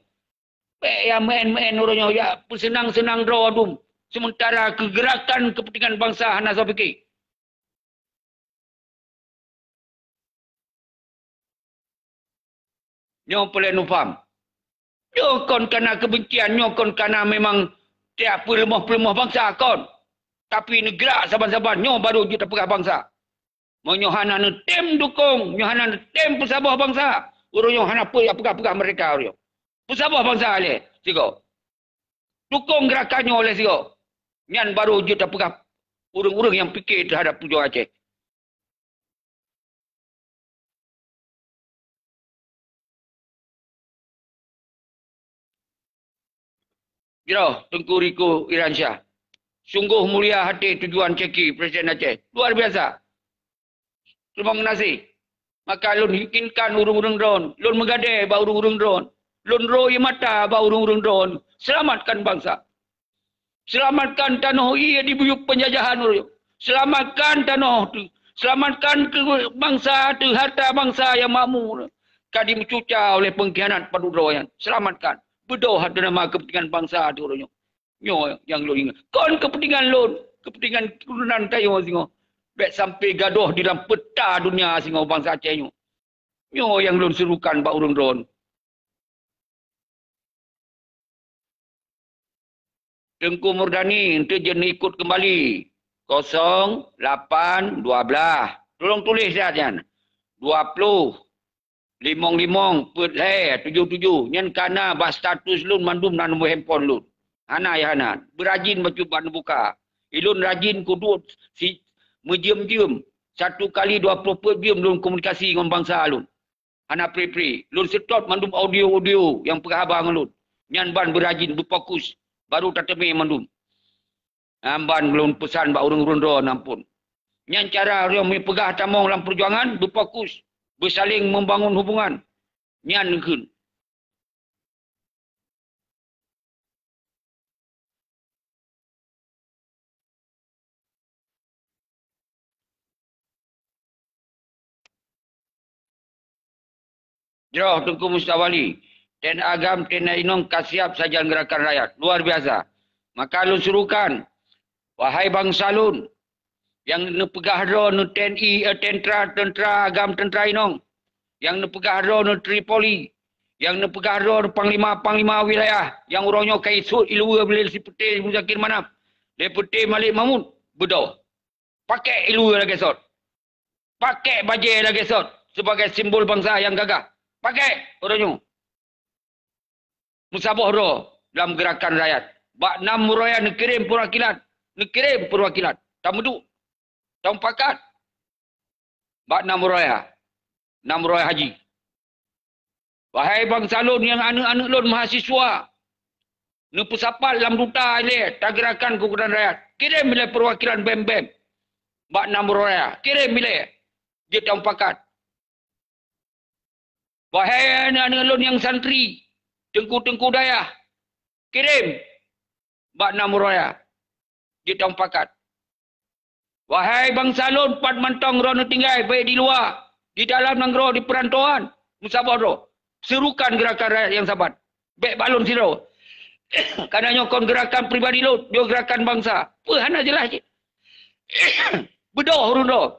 Bék ya meu'en-meu'en uroe nyoe, ya peuseunang-seunang droe dum, seumeuntara keu geurakan keupeuntengan bansa hana soe pike. Nyoe peureulée neupaham. Nyoe kon kana keubencian, nyoe kon kana memang tiap peuleumoh-peuleumoh bansa kon. Tapi neugrak saban-saban, nyoe baru jeuet tapeugah bansa. Meunyoe hana neutem dukong, nyoe hana neutem peusaboh bansa, ureuëng nyoe hana peue jak peugah-peugah meurdeka ureuëng nyoe. Peusaboh bansa lé sigoe. Dukong geurakan nyoe lé sigoe. Nyan baru jeuet tapeugah ureuëng-ureuëng nyang pike teuhadap peujuangan Aceh. Jroh Teungku Riko Iransyah. Sunggoh mulia hati tujuan Cheki Presiden Aceh. Luar biasa. Terima kasih. Maka lôn yakinkan ureuëng-ureuëng droen, lôn meugadée bak ureuëng-ureuëng droen, lôn roi mata bak ureuëng-ureuëng droen. Selamatkan bansa. Selamatkan tanoh ié di buyuek peunjajahan uroe nyoe. Selamatkan tanoh teuh. Selamatkan keu bansa teuh, harta bansa nyang makmur ka dimeucuca oleh pengkhianat padub droe nyan. Selamatkan. Beudôh ateueh nama keupeuntengan bansa teuh uroe nyoe. Nyoe nyang lôn ingat. Kon keupeuntengan lôn, keupeuntengan keuturonan tanyoe singoh. Bék sampai gadôh di dalam peuta dunia singoh bansa Aceh nyoe. Nyoe nyang lôn serukan bak ureuëng droen. Teungku Murdani, enteuk jeuet neuikot keumbali. Kosong lapan dua blah. Tulông tuléh siat nyan. Dua ploh, limong limong, peuet lhée, tujoh tujoh. Nyan ka na bak status lôn mandum na nomor handphone lôn. Hana ya hana. Beurajin bacut bak neubuka. Ilôn rajin kuduek si meujeuem-jeuem. Satu kali dua ploh peuet jeuem lôn komunikasi ngon bansa lôn. Hana pri-pri. Lôn seutôt mandum audio-audio nyang peugah haba ngon lôn. Nyan ban beurajin, beufokus, baru tateumé mandum. Nyan ban lôn peusan bak ureuëng-ureuëng droe nyan phon. Nyan cara ureuëng meupeugah tamong lam peujuangan, beufokus, beusaléng membangun hubungan. Nyan kheun. Jroh Teungku Mustawali, ten agam, ten inong ka siab sajan geurakan rakyat. Luar biasa. Maka lôn surukan, wahai bansa lôn, nyang neupeugah droe neu T N I, eh, tentra, tentra agam, tentra inong, nyang neupeugah droe neu Tripoli, nyang neupeugah droe neu panglima-panglima wilayah, nyang uroe nyoe ka isut iluwa lé si Peuté Muzakir Manaf, lé Peuté Malik Mahmud, beudôh. Pakek iluwa lagée sot. Pakek bajée lagée sot sibagai simbol bansa nyang gagah. Pakek uroe nyoe. Meusaboh droe lam geurakan rakyat. Bak nam uroe nyan neukirém peurwakilan. Neukirém peurwakilan. Tameuduek. Tamupakat. Bak nam uroe nyan. Nam uroe haji. Wahai bansa lôn nyang aneuëk-aneuëk lôn mahasiswa, neupeusapat lam duta ilée tageurakan keukuatan rakyat. Kirém ilée peurwakilan bém-bém bak nam uroe nyan. Kirém ilée jeuet tamupakat. Wahai aneuëk-aneuëk lôn nyang santri, teungku-teungku dayah, kirém bak nam uroe nyan jeuet tamupakat. Wahai bansa lôn, pat mantong droeneuh tinggai, baik di luwa, di dalam nanggroe, di peurantauan, meusaboh droe, serukan geurakan rakyat nyang saban. Bék bak lôn sidroe. Kana nyoe kon geurakan pribadi lôn, nyoe geurakan bansa. Peue hana jeulaih cit. Beudôh ureuëng droe.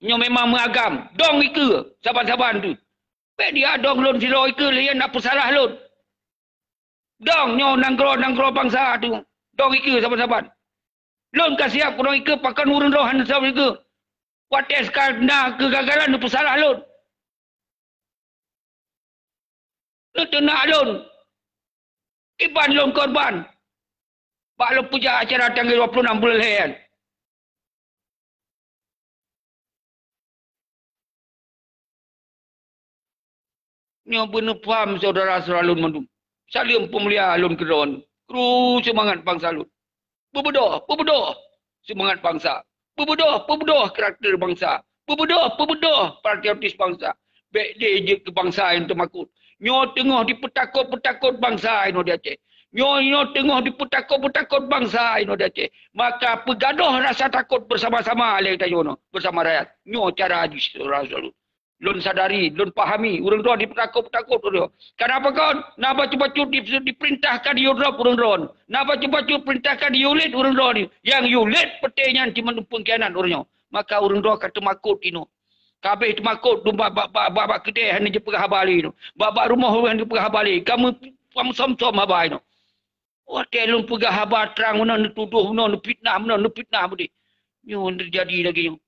Nyoe memang meuagam. Dong ikeue saban-saban tu. Bék dia dong lôn sidroe ikeue lé na peusalah lôn. Dong nyoe nanggroe-nanggroe bansa tu. Dong ikeue saban-saban. Lôn ka siab keu dong ikeue pakon ureuëng droe hana siab ikeue. Watée ka na keugagalan neupeusalah lôn. Neuteunak lôn. Iban lôn korban. Bak lôn peujak acara tanggai dua puluh enam buleuen lhée nyan. Nyoe beuneupham syedara-syedara lôn mandum. Saleuem peumulia lôn keudroe. Kru seumangat bansa lôn. Beubeudoh, beubeudoh seumangat bansa. Beubeudoh, beubeudoh karakter bansa. Beubeudoh, beubeudoh patriotis bansa. Bék lé jeuet keu bansa nyang teumakot. Nyoe teungoh dipeutakot-peutakot bansa inoe di Aceh. Nyoe, nyoe teungoh dipeutakot-peutakot bansa inoe di Aceh. Maka peugadôh rasa takot beusama-sama lé tanyoe nyoe, beusama rakyat. Nyoe cara jih, syedara-syedara lôn. Lôn sadari, lôn pahami, ureuëng droe dipeutakot-peutakot ureuëng droe. Kenapa kon? Na bacut-bacut di-, diperintahkan yue drop ureuëng droe. Na bacut-bacut perintahkan yue ulet ureuëng droe. Nyang yue ulet peuté nyan cuma pengkhianat ureuëng nyoe. Maka ureuëng droe ka teumakot inoe. Ka habéh teumakot dum bak, bak, bak, bak, bak keudè hana jipeugah haba lé nyoe. Bak, bak rumoh hana jipeugah haba lé. Ka meu-, ka meusöm-söm haba nyoe. Watée lôn peugah haba trang meunan, neutudoh meunan, neufitnah meunan, neufitnah beudeh. Nyoe teujadi lagée nyoe.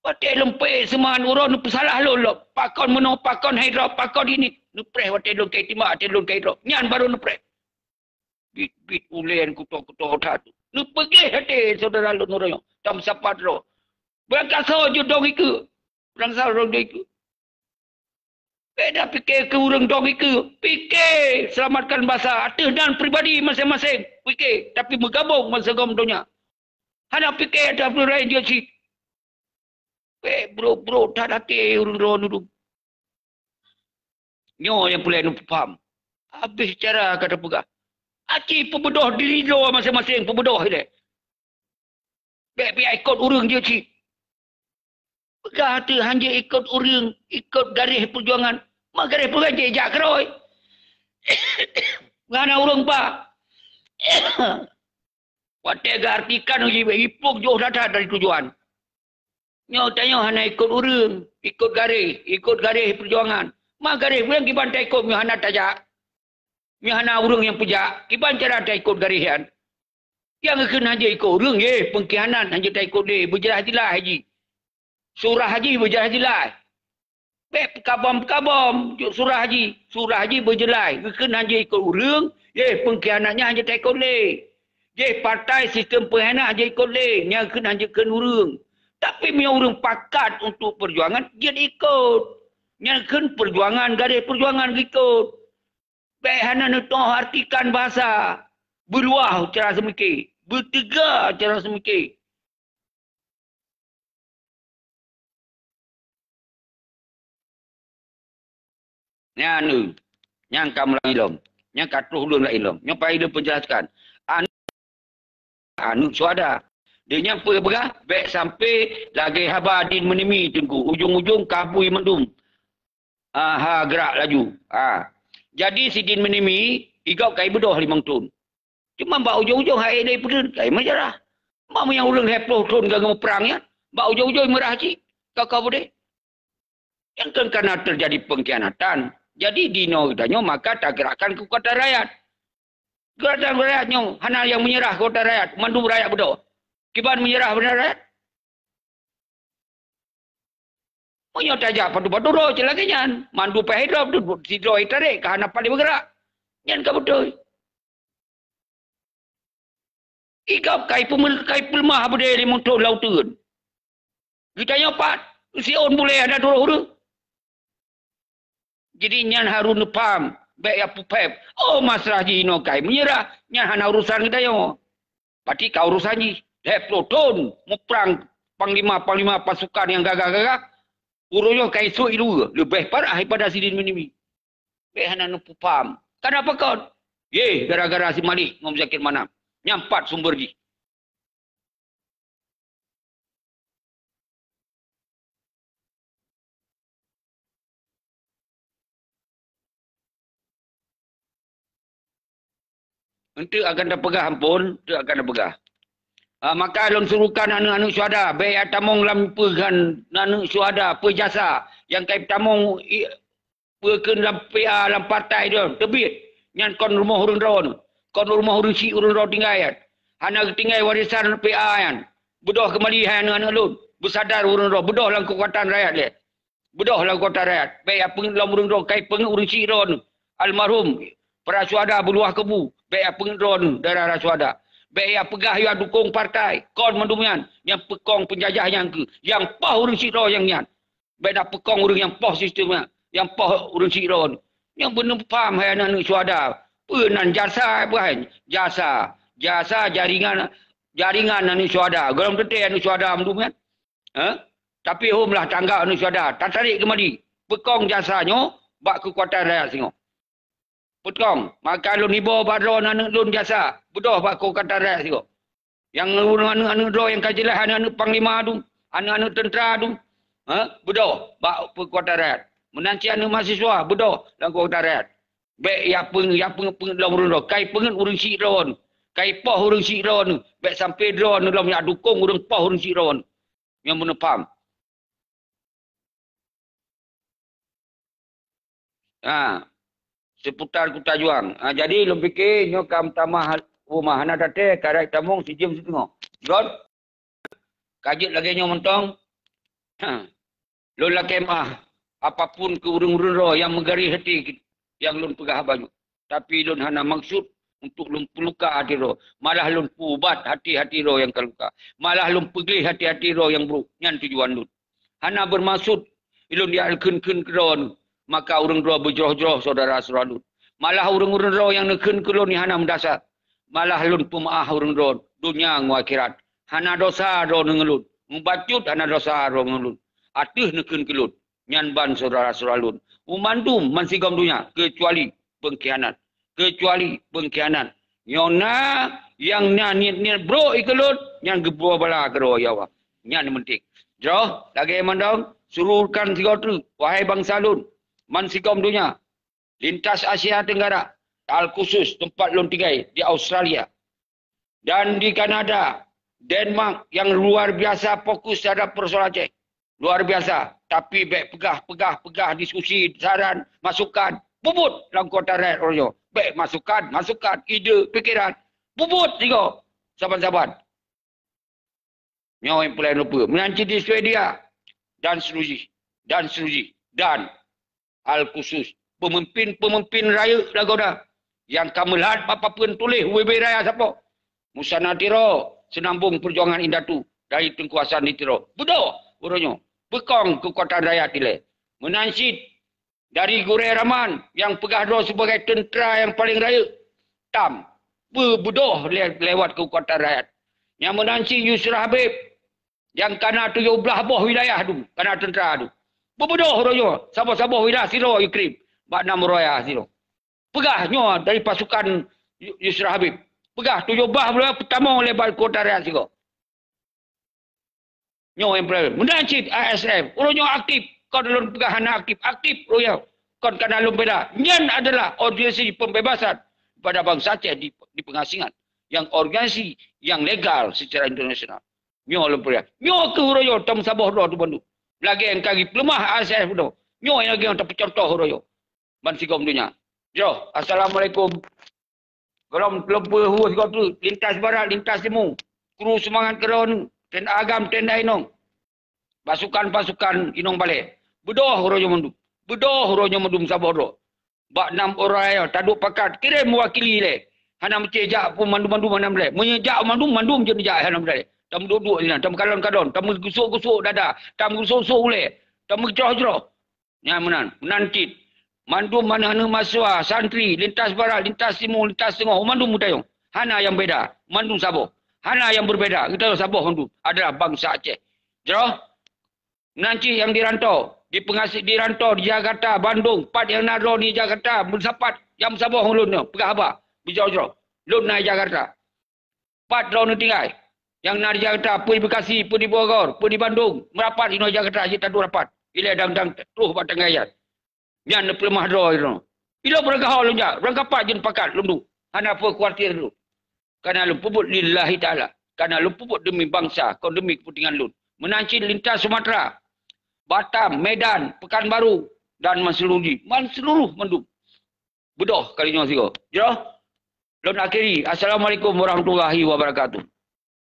Watée lôn peuék seumangat uroe neupeusalah lôn lom. Pakon meunoe, pakon hai droe, pakon ini. Neupreh watée lôn ka itimak, watée lôn ka idroe. Nyan barô neupreh. Bit-bit ulée kutô-kutô that. Neupeugléh até syedara lôn uroe nyoe. Tam sapat droe. Beurangkasoe jeuet dong ikeue. Beurangkasoe dong ikeue. Bék na pike keu ureuëng dong ikeue. Pike seulamatkan bansa ateueh nan pribadi maséng-maséng. Pike, tapi meugabong bansa gom donya. Hana pike ateueh ureuëng laén jeuet cit. Bék brok-brok that até ureuëng droe nudum. Nyoe nyang peureulée neupeupham. Habéh cara ka tapeugah. Aci peubeudoh diri droe maséng-maséng peubeudoh ilée. Bék piyak ikot ureuëng jeuet cit. Peugah teuk hanjeuet ikot ureuëng, ikot garéh peujuangan. Ma garéh peujuangan jijak keurôi. Hana ureuëng ba. Watée geuartikan uji ipok jôh that-that dari tujuan. Nyoe tanyoe hana ikot ureuëng, ikot garéh, ikot garéh peujuangan. Ma garéh peujuangan kiban taikot nyoe hana tajak. Nyoe hana ureuëng nyang peujak, kiban cara taikot garéh nyan. Nyang geukheun hanjeuet ikot ureuëng, yeh, peungkhianat hanjeuet taikot lé, beujeulaih-jeulaih jih. Surah jih beujeulaih-jeulaih. Bék peukabom-peukabom, jok surah jih. Surah jih beujeulaih, geukheun hanjeuet ikot ureuëng, yeh, peungkhianat nyan hanjeuet taikot lé. Yeh, partai sistem peungkhianat hanjeuet ikot lé, nyang geukheun hanjeuet kheun ureuëng. Tapi meunyoe ureuëng pakat untuk peujuangan, jeuet ikot. Nyang geukheun peujuangan, garéh peujuangan geuikot. Bék hana neutoh artikan bahasa. Beuluwah cara seumike, beuteuga cara seumike. Nyan, nyang ka meulang ilom, nyang ka troh ulôn lam ilom. Nyoe payah lôn peujelaskan. An- aneuk syuhada. Di nyan peue peugah, bék sampai lagée haba din meunimi teungku. Ujong-ujong kabui mandum. Ah, ha, gerak laju. Ah. Jadi sidin meunimi, igop kai beudoh limong thon. Cuma bak ujong-ujong hai dai peudeuet kai meujaraih. Mak meunyoe ureuëng lhée ploh thon ka geumuprang nyan, bak ujong-ujong meurah cit. Ka ka beudeh. Nyang kön kana teujadi peungkhianatan. Jadi dinoe geutanyoe maka tagerakkan keukuatan rakyat. Geutanyoe rakyat nyoe hana nyang meunyeurah keu rakyat, mandum rakyat beudôh. Kiban meunyeurah bak rakyat. Meunyoe tajak padub-padub droe cit lagée nyan, mandum peuhai droe, sidroe tarek ka hana paleng beugerak. Nyan ka beutôi. Ikab kai peumel-, kai peuleumah beudé limong thon lam uteuen. Geutanyoe pat, siôn bulée hana turoh ureuëng. Jadi nyan harôh neupaham, bék ya peuphém. Oh, masalah jinoe kai meunyeurah, nyan hana urusan geutanyoe. Pati ka urusan jih. Lhée ploh thon muprang panglima-panglima pasukan nyang gagah-gagah, uroe nyoe kai sôk i luwa, leubeh parah daripada sidin meunimi. Bék hana neupeupham. Kana pakon? Yeh, gara-gara si Malik ngon Zakir Manaf. Nyan pat sumber jih. Enteuk akan tapeugah amphon, enteuk akan tapeugah. Ah, maka lôn suruhkan aneuëk-aneuëk syuhada, bék ya tamong lam peue kheun aneuëk syuhada, peue jasa nyang kai tamong i-, peue kheun lam P A, lam partai droe, teubiet. Nyan kon rumoh ureuëng droe, kon rumoh ureuëng syiek ureuëng droe tinggai nyan. Hana geutinggai warisan P A nyan. Beudôh keumali hai aneuëk-aneuëk lôn. Beusadar ureuëng droe, beudôh lam keukuatan rakyat lé. Beudôh lam kota rakyat. Bék ya peungét lom ureuëng droe, kai peungét ureuëng syiek droe nyoe. Almarhum para syuhada beuluwah kubu. Bék ya peungét droe nyoe, darah-darah syuhada. Bék ya peugah ya dukong partai. Kon mandum nyan, nyang peukong peunjajah nyang keu, nyang poh ureuëng syiek droe nyang nyan. Bék na peukong ureuëng nyang poh sistem nyan, nyang poh ureuëng syiek droe nyoe. Nyang beuneupham hai aneuëk-aneuëk syuhada. Peue nan jasa, peue hai? Jasa. Jasa jaringan, jaringan aneuëk syuhada. Gohlom teuntée aneuëk syuhada mandum nyan. Eh? Tapi hom lah tangga aneuëk syuhada, tatarék keumali. Peukong jasa nyoe bak keukuatan rakyat singoh. Peukong, maka lôn iboh bak droe aneuëk lôn jasa, beudôh bak keukuatan rakyat singoh. Nyang ureuëng aneuëk-aneuëk droe nyang ka jeulaih aneuëk-aneuëk panglima tu, aneuëk-aneuëk teuntra tu, eh, beudôh bak keukuatan rakyat. Meunan cit aneuëk mahasiswa, beudôh lam keukuatan rakyat. Bék ya peungét, ya peungét-peungét lom ureuëng droe, kai peungét ureuëng syiek droe nyoe, kai poh ureuëng syiek droe nyoe, bék sampai droe nyoe lom ya dukong ureuëng poh ureuëng syiek droe nyoe. Nyang beuneupham. Ha, seputar Kuta Juang. Ha, jadi lôn pike nyoe ka meutamah rumah hana taté, ka rot tamong sijeuem siteungoh. Got, ka jeuet lagée nyoe mantong. Ha. Lôn lakée meuáh apapun keu ureuëng-ureuëng droe nyang meugaréh até nyang lôn peugah haba nyoe. Tapi lôn hana maksud untuk lôn peuluka até droe. Malah lôn peuubat até-até droe nyang ka luka. Malah lôn peugleh até-até droe nyang brok. Nyan tujuan lôn. Hana beumaksud lôn jak kheun-kheun keu droe nyoe, maka ureuëng droe beujroh-jroh syedara-syedara lôn. Malah ureuëng-ureuëng droe nyang neukheun keu lôn nyoe hana meudasar. Malah lôn peumeuáh ureuëng droe, donya ngon akhirat. Hana desya droe ngon lôn. Mubacut hana desya droe ngon lôn. Ateueh neukheun keu lôn. Nyan ban syedara-syedara lôn, u mandum bansigom donya, keucuali peungkhianat. Keucuali peungkhianat. Nyoe na nyang na niet-niet brok ikeulôn, nyan geuboh bala keudroe, ya Allah. Nyan nyang penting. Jroh, lagée mandong, surulkan sigoe treuk, wahai bansa lôn, bansigom donya, lintas Asia Tenggara, al khusus teumpat lôn tinggai di Australia. Dan di Kanada, Denmark nyang luar biasa fokus terhadap persoalan Aceh. Luar biasa. Tapi bék peugah, peugah, peugah, diskusi, saran, masukan. Peubuet lam kota rakyat uroe nyoe. Bék masukan, masukan, ide, pikeran. Peubuet sigoe saban-saban. Nyoe nyang peureulée neupeu. Meunan cit di Swedia dan seterusnya. Dan seterusnya. Dan al khusus peumimpin-peumimpin rayeuk lagoda nyang ka meulat bak papeuen tuléh ubé-bé raya sapo. Musana Tiro, seunambong peujuangan indatu dari Teungku Hasan di Tiro. Beudôh uroe nyoe, peukong keukuatan rakyat ilée. Meunan cit Dari gurée raman nyang peugah droe sibagai teuntra nyang paleng rayeuk, tam, beubeudôh le-, lewat keukuatan rakyat. Nyang meunan cit Yusra Habib, nyang kana tujoh blaih boh wilayah dum, kana teuntra dum. Beubeudôh uroe nyoe, saboh-saboh wilayah sidroe jikirém bak nam uroe sidroe. Peugah nyoe dari pasukan Yu-, Yusra Habib. Peugah tujoh blaih buleuen peutamong lé bak kota rakyat sigoe. Nyoe nyang peureulee. Meunan cit A S F. Uroe nyoe aktif. Kon lôn peugah hana aktif. Aktif uroe nyoe. Kon kana lôn beda. Nyan adalah organisasi pembebasan pada bansa Aceh di, di pengasingan. Yang organisasi yang legal secara internasional. Nyoe lôn peureulee. Nyoe keuh uroe nyoe tameusaboh droe tu bandum. Lagée nyang ka jipeuleumah A S F tu. Nyoe lagée nyang tapeucuntoh uroe nyoe. Ban sigom donya. Jroh, assalamualaikum. Gohlom lôn peue hu sigoe teuk, lintas barat, lintas timu. Kru seumangat keudroe, tenda agam, tenda inong. Pasukan-pasukan inong balée. Beudôh uroe nyoe mandum. Beudôh uroe nyoe mandum saboh droe. Bak nam uroe nyoe taduek pakat, kirém meuwakili lé. Hana meucé jak pun mandum-mandum hana meulée. Meunyoe jak mandum, mandum jeuet jak hana meulée. Tameuduek-duek sinan, tameukalon-kalon, tameugusok-gusok dada, tameugusok-gusok ulée, tameucroh-croh. Nyan meunan, meunan cit. Mandum aneuk-aneuk mahasiswa, santri, lintas barat, lintas timu, lintas teungoh, mandum geutanyoe. Hana nyang beda, mandum saboh. Hana nyang beubeda, geutanyoe saboh mandum adalah bansa Aceh. Jroh, meunan cit nyang di rantau, di peungasi-, di rantau, di Jakarta, Bandung, pat nyang na droe di Jakarta, meusapat nyang saboh ngon lôn nyoe, peugah haba, beujroh-jroh. Lôn na di Jakarta. Pat droeneuh tinggai? Nyang na di Jakarta, peue di Bekasi, peue di Bogor, peue di Bandung, meurapat inoe Jakarta, jeuet taduek rapat. Ilée dang-dang troh bak tanggai nyan. Nyan neupeuleumah droe droeneuh. Ilée beurangkaho lôn jak, beurangkapat jeuet pakat lôn duek. Hana peue khawatir lôn. Kana lôn peubuet lillahi ta'ala. Kana lôn peubuet demi bansa, kon demi keupeuntengan lôn. Meunan cit lintas Sumatera, Batam, Medan, Pekanbaru, dan man seuluruh jih, man seuluruh mandum. Beudôh kali nyoe sigoe. Jroh. Lôn akhiri. Assalamualaikum warahmatullahi wabarakatuh.